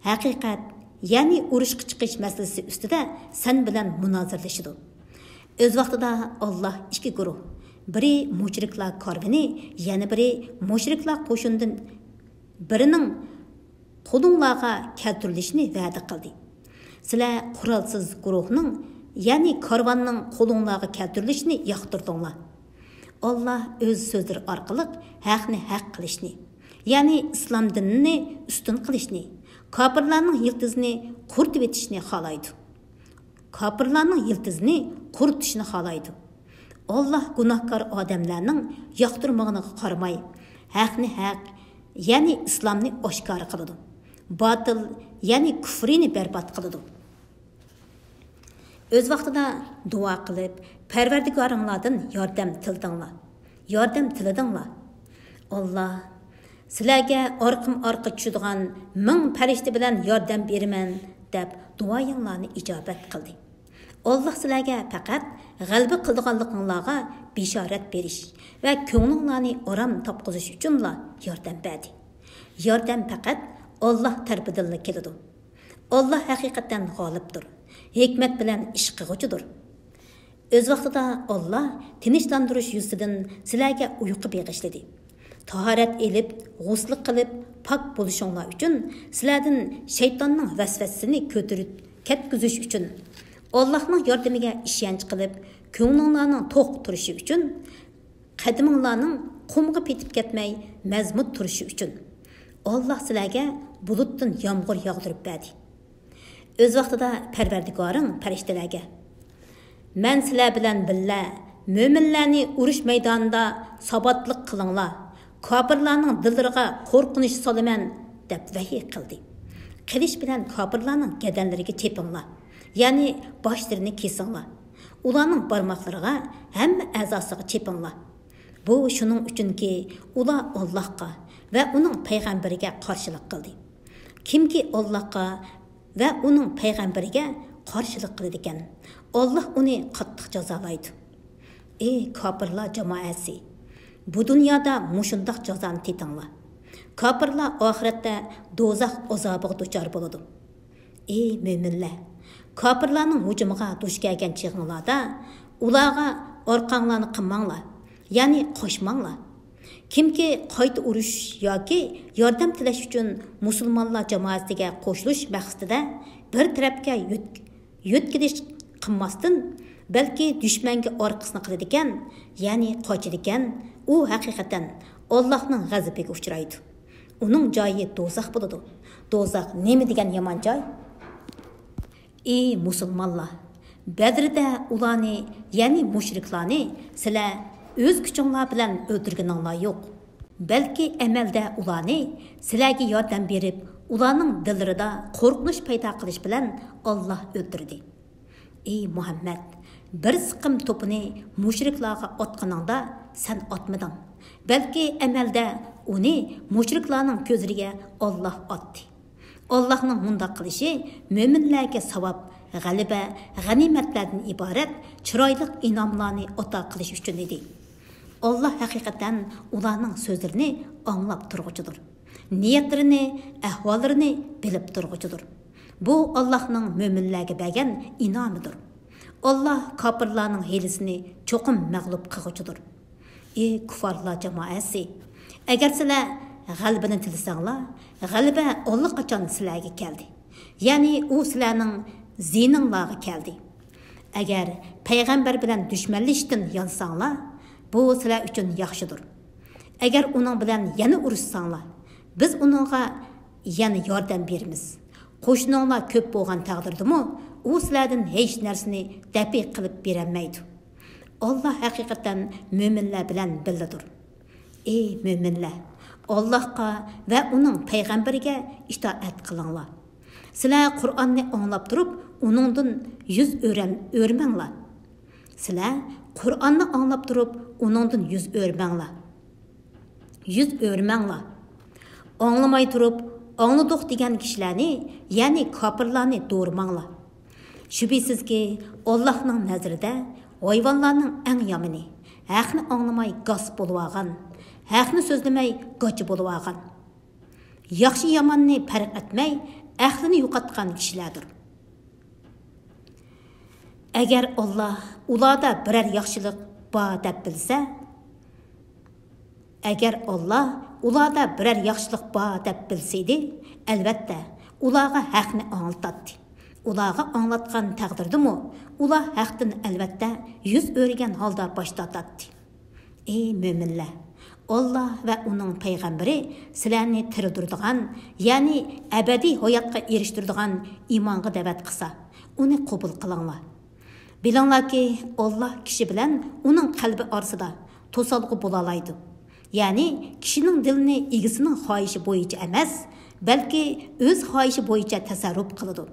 ھەقىقەت، يەنى ئۇرۇشقا چىقىش مەسىلىسى ئۈستىدە سەن بىلەن مۇنازىرىلىشىدۇ. ئۆز ۋاقتىدا ئاللاھ ئىككى گۇرۇھ، بىرى مۇشرىكلار كارۋىنى، يەنە بىرى مۇشرىكلار قوشۇنىدىن بىرىنىڭ قولۇڭلارغا كەلتۈرۈلۈشىنى ۋەدە قىلدى. سىلەر قورالسىز گۇرۇھنىڭ، يەنى كارۋاننىڭ قولۇڭلارغا كەلتۈرۈلۈشىنى ياقتۇردۇڭلار. ئاللاھ ئۆز سۆزلىرى ئارقىلىق ھەقنى ھەق قىلىشنى، يەنى ئىسلام دىنىنى ئۈستۈن قىلىشنى، كاپىرلارنىڭ يىلتىزىنى قۇرۇتۇۋېتىشنى خالايدۇ. كاپىرلارنىڭ يىلتىزىنى قۇرۇتۇشنى خالايدۇ. ئاللاھ گۇناھكار ئادەملەرنىڭ ياقتۇرمىغىنىغا قارىماي، ھەقنى ھەق، يەنى ئىسلامنى ئاشكارا قىلىدۇ. باتىل، يەنى كۇفرىنى بەربات قىلىدۇ. ئۆز ۋاقتىدا دۇئا قىلىپ، پەرۋەردىگارىڭلاردىن ياردەم تىلىدىڭلار. ياردەم تىلىدىڭلار. ئاللاھ، سىلەرگە ئارقىمۇ ئارقا چۈشىدىغان مىڭ پەرىشتە بىلەن ياردەم بېرىمەن، دەپ دۇئايىڭلارنى ئىجابەت قىلدى. ئاللاھ سىلەرگە پەقەت غەلىبە قىلىدىغانلىقىڭلارغا بېشارەت بېرىش ۋە كۆڭلۈڭلارنى ئارام تاپقۇزۇش ئۈچۈنلا ياردەم بەردى. ياردەم پەقەت ئاللاھ تەرىپىدىنلا كېلىدۇ. ئاللاھ ھەقىقەتەن غالىبتۇر، ھېكمەت بىلەن ئىش قىلغۇچىدۇر. ئۆز ۋاقتىدا ئاللاھ تىنچلاندۇرۇش يۈزىسىدىن سىلەرگە ئۇيقۇ بېغىشلىدى. تاھارەت ئېلىپ، غۇسلى قىلىپ، پاك بولۇشۇڭلار ئۈچۈن، سىلەردىن شەيتاننىڭ ۋەسۋەسىسىنى كۆتۈرۈپ كەتكۈزۈش ئۈچۈن، ئاللاھنىڭ ياردىمىگە ئىشەنچ قىلىپ، كۆڭلۈڭلارنىڭ توق تۇرۇشى ئۈچۈن، قەدىمىڭلارنىڭ قۇمغا پېتىپ كەتمەي مەزمۇت تۇرۇشى ئۈچۈن، ئاللاھ سىلەرگە بۇلۇتتىن يامغۇر ياغدۇرۇپ بەردى. ئۆز ۋاقتىدا پەرۋەردىگارىڭ پەرىشتىلەرگە، مەن سىلەر بىلەن بىللە مۆمىنلەرنى ئۇرۇش مەيدانىدا ساباتلىق قىلىڭلار، كاپىرلارنىڭ دىللىرىغا قورقۇنچ سالىمەن، دەپ ۋەھىي قىلدى. قىلىچ بىلەن كاپىرلارنىڭ گەدەنلىرىگە چېپىڭلار، يەنى باشلىرىنى كېسىڭلار. ئۇلارنىڭ بارماقلىرىغا، ھەممە ئەزاسىغا چېپىڭلار. بۇ شۇنىڭ ئۈچۈنكى، ئۇلار ئاللاھقا ۋە ئۇنىڭ پەيغەمبىرىگە قارشىلىق قىلدى. كىمكى ئاللاھقا ۋە ئۇنىڭ پەيغەمبىرىگە قارشىلىق قىلىدىكەن، ئاللاھ ئۇنى قاتتىق جازالايدۇ. ئى كاپىرلار جامائەسى! بۇ دۇنيادا مۇشۇنداق جازانى تېتىڭلار. كاپىرلار ئاخىرەتتە دوزاخ ئازابىغا دۇچار بولىدۇ. ئى مۆمىنلەر! كاپىرلارنىڭ ھۇجۇمىغا دۇچ كەلگەن چېغىڭلاردا، ئۇلارغا ئارقاڭلارنى قىلماڭلار، يەنى قاچماڭلار. كىمكى قايتا ئۇرۇش ياكى ياردەم تىلەش ئۈچۈن مۇسۇلمانلار جامائىتىگە قوشۇلۇش مەقسىتىدە بىر تەرەپكە يۆت-، يۆتكىلىش قىلماستىن، بەلكى دۈشمەنگە ئارقىسىنى قىلىدىكەن، يەنى قاچىدىكەن، ئۇ ھەقىقەتەن ئاللاھنىڭ غەزىپىگە ئۇچرايدۇ. ئۇنىڭ جايى دوزاخ بولىدۇ. دوزاخ نېمە دېگەن يامان جاي! ئى مۇسۇلمانلار! بەدرىدە ئۇلارنى، يەنى مۇشرىكلارنى سىلەر ئۆز كۈچۈڭلار بىلەن ئۆلتۈرگىنىڭلار يوق. بەلكى ئەمەلدە ئۇلارنى سىلەرگە ياردەم بېرىپ، ئۇلارنىڭ دىللىرىدا قورقۇنچ پەيدا قىلىش بىلەن ئاللاھ ئۆلتۈردى. ئى مۇھەممەد! بىر سىقىم توپىنى مۇشرىكلارغا ئاتقىنىڭدا سەن ئاتمىدىڭ. بەلكى ئەمەلدە ئۇنى مۇشرىكلارنىڭ كۆزلىرىگە ئاللاھ ئاتتى. ئاللاھنىڭ مۇنداق قىلىشى مۆمىنلەرگە ساۋاب، غەلىبە، غەنىيمەتلەردىن ئىبارەت چىرايلىق ئىنئاملارنى ئاتا قىلىش ئۈچۈن ئىدى. ئاللاھ ھەقىقەتەن ئۇلارنىڭ سۆزلىرىنى ئاڭلاپ تۇرغۇچىدۇر. نىيەتلىرىنى، ئەھۋاللىرىنى بىلىپ تۇرغۇچىدۇر. بۇ ئاللاھنىڭ مۆمىنلەرگە بەرگەن ئىنئامىدۇر. ئاللاھ كاپىرلارنىڭ ھىيلىسىنى چوقۇم مەغلۇپ قىلغۇچىدۇر. ئى كۇففارلار جامائەسى! ئەگەر سىلەر غەلىبىنى تىلىسەڭلار، غەلىبە ئاللىقاچان سىلەرگە كەلدى. يەنى ئۇ سىلەرنىڭ زىيىنىڭلارغا كەلدى. ئەگەر پەيغەمبەر بىلەن دۈشمەنلىشىشتىن يانساڭلار، بۇ سىلەر ئۈچۈن ياخشىدۇر. ئەگەر ئۇنىڭ بىلەن يەنە ئۇرۇشساڭلار، بىز ئۇنىڭغا يەنە ياردەم بېرىمىز. قوشۇنۇڭلار كۆپ بولغان تەقدىردىمۇ، ئۇ سىلەردىن ھېچ نەرسىنى دەپئى قىلىپ بېرەلمەيدۇ. ئاللاھ ھەقىقەتەن مۆمىنلەر بىلەن بىللىدۇر. ئى مۆمىنلەر! ئاللاھقا ۋە ئۇنىڭ پەيغەمبىرىگە ئىتائەت قىلىڭلار. سىلەر قۇرئاننى ئاڭلاپ تۇرۇپ، ئۇنىڭدىن يۈز ئۆرەم-، ئۆرمەڭلار. سىلەر قۇرئاننى ئاڭلاپ تۇرۇپ، ئۇنىڭدىن يۈز ئۆرمەڭلار. يۈز ئۆرمەڭلار. ئاڭلىماي تۇرۇپ، ئاڭلىدۇق دېگەن كىشىلەرنى، يەنى كاپىرلارنى دورىماڭلار. شۈبھىسىزكى، ئاللاھنىڭ نەزىرىدە ھايۋانلارنىڭ ئەڭ يامىنى، ھەقنى ئاڭلىماي گاس بولۇۋالغان، ھەقنى سۆزلىمەي گاچا بولۇۋالغان، ياخشى-ياماننى پەرق ئەتمەي ئەقلىنى يوقاتقان كىشىلەردۇر. ئەگەر ئاللاھ ئۇلاردا بىرەر ياخشىلىق بار دەپ بىلسە، ئەگەر ئاللاھ ئۇلاردا بىرەر ياخشىلىق بار دەپ بىلسىدى، ئەلۋەتتە، ئۇلارغا ھەقنى ئاڭلىتاتتى. ئۇلارغا ئاڭلاتقان تەقدىردىمۇ، ئۇلار ھەقتىن ئەلۋەتتە يۈز ئۆرۈگەن ھالدا باش تارتاتتى. ئى مۆمىنلەر! ئاللاھ ۋە ئۇنىڭ پەيغەمبىرى سىلەرنى تىرىلدۈرىدىغان، يەنى ئەبەدىي ھاياتقا ئېرىشتۈرىدىغان ئىمانغا دەۋەت قىلسا، ئۇنى قوبۇل قىلىڭلار. بىلىڭلاركى، ئاللاھ كىشى بىلەن ئۇنىڭ قەلبى ئارىسىدا توسالغۇ بولالايدۇ. يەنى كىشىنىڭ دىلىنى ئىگىسىنىڭ خاھىشى بويىچە ئەمەس، بەلكى ئۆز خاھىشى بويىچە تەسەررۇپ قىلىدۇ.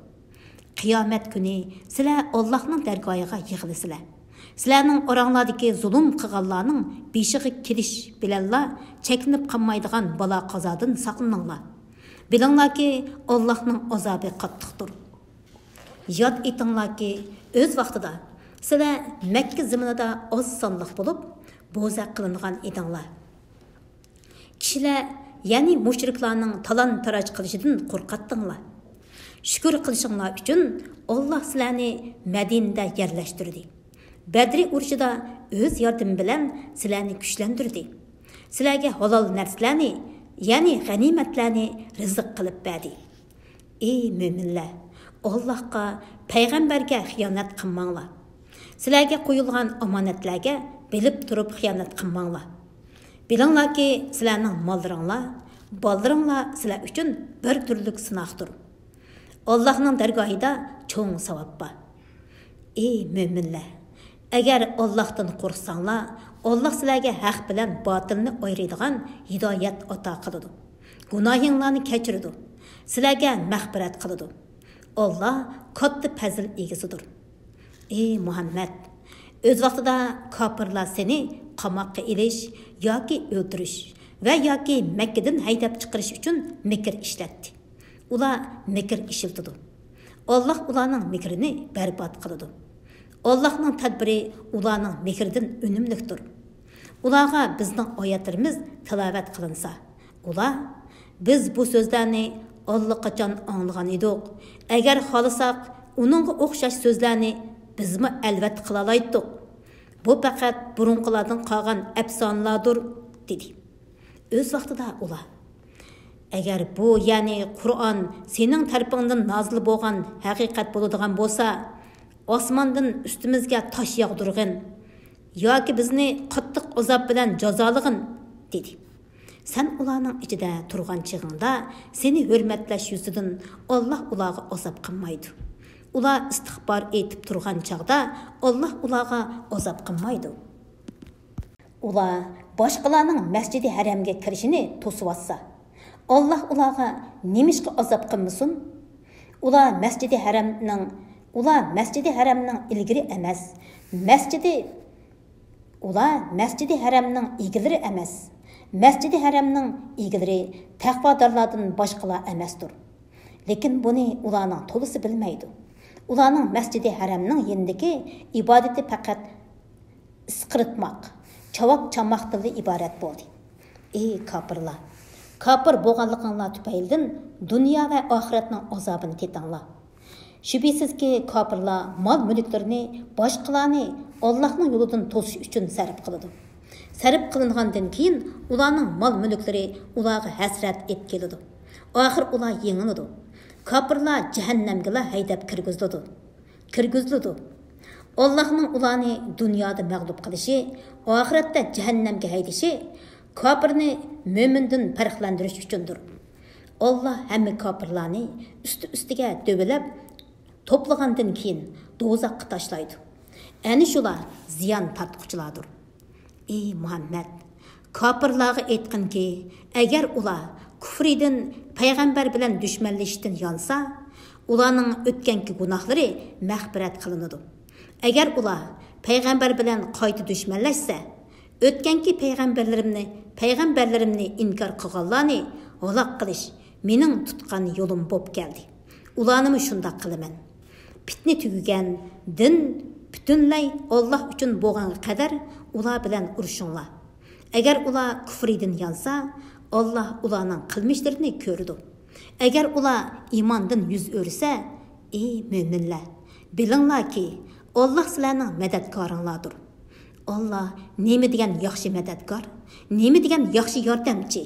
قىيامەت كۈنى سىلەر ئاللاھنىڭ دەرگاھىغا يىغىلىسىلەر. سىلەرنىڭ ئاراڭلاردىكى زۇلۇم قىلغانلارنىڭ بېشىغا كېلىش بىلەنلا چەكلىنىپ قالمايدىغان بالا-قازادىن ساقلىنىڭلار. بىلىڭلاركى، ئاللاھنىڭ ئازابى قاتتىقتۇر. ياد ئېتىڭلاركى، ئۆز ۋاقتىدا سىلەر مەككە زېمىنىدا ئاز سانلىق بولۇپ، بوزەك قىلىنغان ئىدىڭلار. كىشىلەر، يەنى مۇشرىكلارنىڭ تالان-تاراج قىلىشىدىن قورقاتتىڭلار. شۈكۈر قىلىشىڭلار ئۈچۈن، ئاللاھ سىلەرنى مەدىنىدە يەرلەشتۈردى. بەدرى ئۇرۇشىدا ئۆز ياردىمى بىلەن سىلەرنى كۈچلەندۈردى. سىلەرگە ھالال نەرسىلەرنى، يەنى غەنىيمەتلەرنى رىزىق قىلىپ بەردى. ئى مۆمىنلەر، ئاللاھقا، پەيغەمبەرگە خىيانەت قىلماڭلار. سىلەرگە قويۇلغان ئامانەتلەرگە بىلىپ تۇرۇپ خىيانەت قىلماڭلار. بىلىڭلاركى، سىلەرنىڭ ماللىرىڭلار، بالىلىرىڭلار سىلەر ئۈچۈن بىر تۈرلۈك سىناقتۇر. ئاللاھنىڭ دەرگاھىدا چوڭ ساۋاب بار. ئى مۆمىنلەر! ئەگەر ئاللاھتىن قورقساڭلار، ئاللاھ سىلەرگە ھەق بىلەن باتىلنى ئايرىيدىغان ھىدايەت ئاتا قىلىدۇ. گۇناھىڭلارنى كەچۈرىدۇ. سىلەرگە مەغپىرەت قىلىدۇ. ئاللاھ كاتتا پەزىل ئىگىسىدۇر. ئى مۇھەممەد! ئۆز ۋاقتىدا كاپىرلار سېنى قاماققا ئېلىش ياكى ئۆلتۈرۈش ۋە ياكى مەككىدىن ھەيدەپ چىقىرىش ئۈچۈن مىكىر ئىشلەتتى. ئۇلار مىكىر ئىشلىتىدۇ. ئاللاھ ئۇلارنىڭ مىكرىنى بەربات قىلىدۇ. ئاللاھنىڭ تەدبىرى ئۇلارنىڭ مىكرىدىن ئۈنۈملۈكتۇر. ئۇلارغا بىزنىڭ ئايەتلىرىمىز تىلاۋەت قىلىنسا، ئۇلار، بىز بۇ سۆزلەرنى ئاللىقاچان ئاڭلىغان ئىدۇق. ئەگەر خالىساق، ئۇنىڭغا ئوخشاش سۆزلەرنى بىزمۇ ئەلۋەتتە قىلالايتتۇق. بۇ پەقەت بۇرۇنقىلاردىن قالغان ئەپسانىلاردۇر، دېدى. ئۆز ۋاقتىدا ئۇلار، ئەگەر بۇ، يەنى قۇرئان سېنىڭ تەرىپىڭدىن نازىل بولغان ھەقىقەت بولىدىغان بولسا، ئاسماندىن ئۈستىمىزگە تاش ياغدۇرغىن ياكى بىزنى قاتتىق ئازاب بىلەن جازالىغىن، دېدى. سەن ئۇلارنىڭ ئىچىدە تۇرغان چېغىڭدا سېنى ھۆرمەتلەش يۈزىدىن ئاللاھ ئۇلارغا ئازاب قىلمايدۇ. ئۇلار ئىستىغپار ئېيتىپ تۇرغان چاغدا ئاللاھ ئۇلارغا ئازاب قىلمايدۇ. ئۇلار باشقىلارنىڭ مەسجىدى ھەرەمگە كىرىشىنى توسۇۋاتسا، ئاللاھ ئۇلارغا نېمىشقا ئازاب قىلمىسۇن؟ ئۇلار مەسجىدى ھەرەمنىڭ، ئۇلار مەسجىدى ھەرەمنىڭ ئىلگىرى ئەمەس، مەسجىدى، ئۇلار مەسجىدى ھەرەمنىڭ ئىگىلىرى ئەمەس، مەسجىدى ھەرەمنىڭ ئىگىلىرى تەقۋادارلاردىن باشقىلار ئەمەستۇر. لېكىن بۇنى ئۇلارنىڭ تولىسى بىلمەيدۇ. ئۇلارنىڭ مەسجىدى ھەرەمنىڭ يېنىدىكى ئىبادىتى پەقەت ئىسقىرتماق، چاۋاك چالماقتىنلا ئىبارەت بولدى. ئى كاپىرلار! كاپىر بولغانلىقىڭلار تۈپەيلىدىن دۇنيا ۋە ئاخىرەتنىڭ ئازابىنى تېتىڭلار. شۈبھىسىزكى، كاپىرلار مال-مۈلۈكلىرىنى باشقىلارنى ئاللاھنىڭ يولىدىن توسۇش ئۈچۈن سەرپ قىلىدۇ. سەرپ قىلىنغاندىن كېيىن ئۇلارنىڭ مال-مۈلۈكلىرى ئۇلارغا ھەسرەت ئېلىپ كېلىدۇ. ئاخىر ئۇلار يېڭىلىدۇ. كاپىرلار جەھەننەمگىلا ھەيدەپ كىرگۈزىدۇ. كىرگۈزۈلىدۇ. ئاللاھنىڭ ئۇلارنى دۇنيادا مەغلۇپ قىلىشى، ئاخىرەتتە جەھەننەمگە ھەيدىشى كاپىرنى مۆمىندىن پەرقلەندۈرۈش ئۈچۈندۇر. ئاللاھ ھەممە كاپىرلارنى ئۈستى-ئۈستىگە دۆۋىلەپ توپلىغاندىن كېيىن دوزاخقا تاشلايدۇ. ئەنە شۇلار زىيان تارتقۇچىلاردۇر. ئى مۇھەممەد! كاپىرلارغا ئېيتقىنكى، ئەگەر ئۇلار كۇفرىدىن، پەيغەمبەر بىلەن دۈشمەنلىشىشتىن يانسا، ئۇلارنىڭ ئۆتكەنكى گۇناھلىرى مەغپىرەت قىلىنىدۇ. ئەگەر ئۇلار پەيغەمبەر بىلەن قايتا دۈشمەنلەشسە، ئۆتكەنكى پەيغەمبەرلىرىمنى، پەيغەمبەرلىرىمنى ئىنكار قىلغانلارنى ھالاك قىلىش مېنىڭ تۇتقان يولۇم بوپ كەلدى. ئۇلارنىمۇ شۇنداق قىلىمەن. پىتنە تۈگىگەن، دىن پۈتۈنلەي ئاللاھ ئۈچۈن بولغانغا قەدەر ئۇلار بىلەن ئۇرۇشۇڭلار. ئەگەر ئۇلار كۇفرىدىن يانسا، ئاللاھ ئۇلارنىڭ قىلمىشلىرىنى كۆرىدۇ. ئەگەر ئۇلار ئىماندىن يۈز ئۆرۈسە، ئى مۆمىنلەر، بىلىڭلاركى، ئاللاھ سىلەرنىڭ مەدەتكارىڭلاردۇر. ئاللاھ نېمە دېگەن ياخشى مەدەتكار، نېمە دېگەن ياخشى ياردەمچى!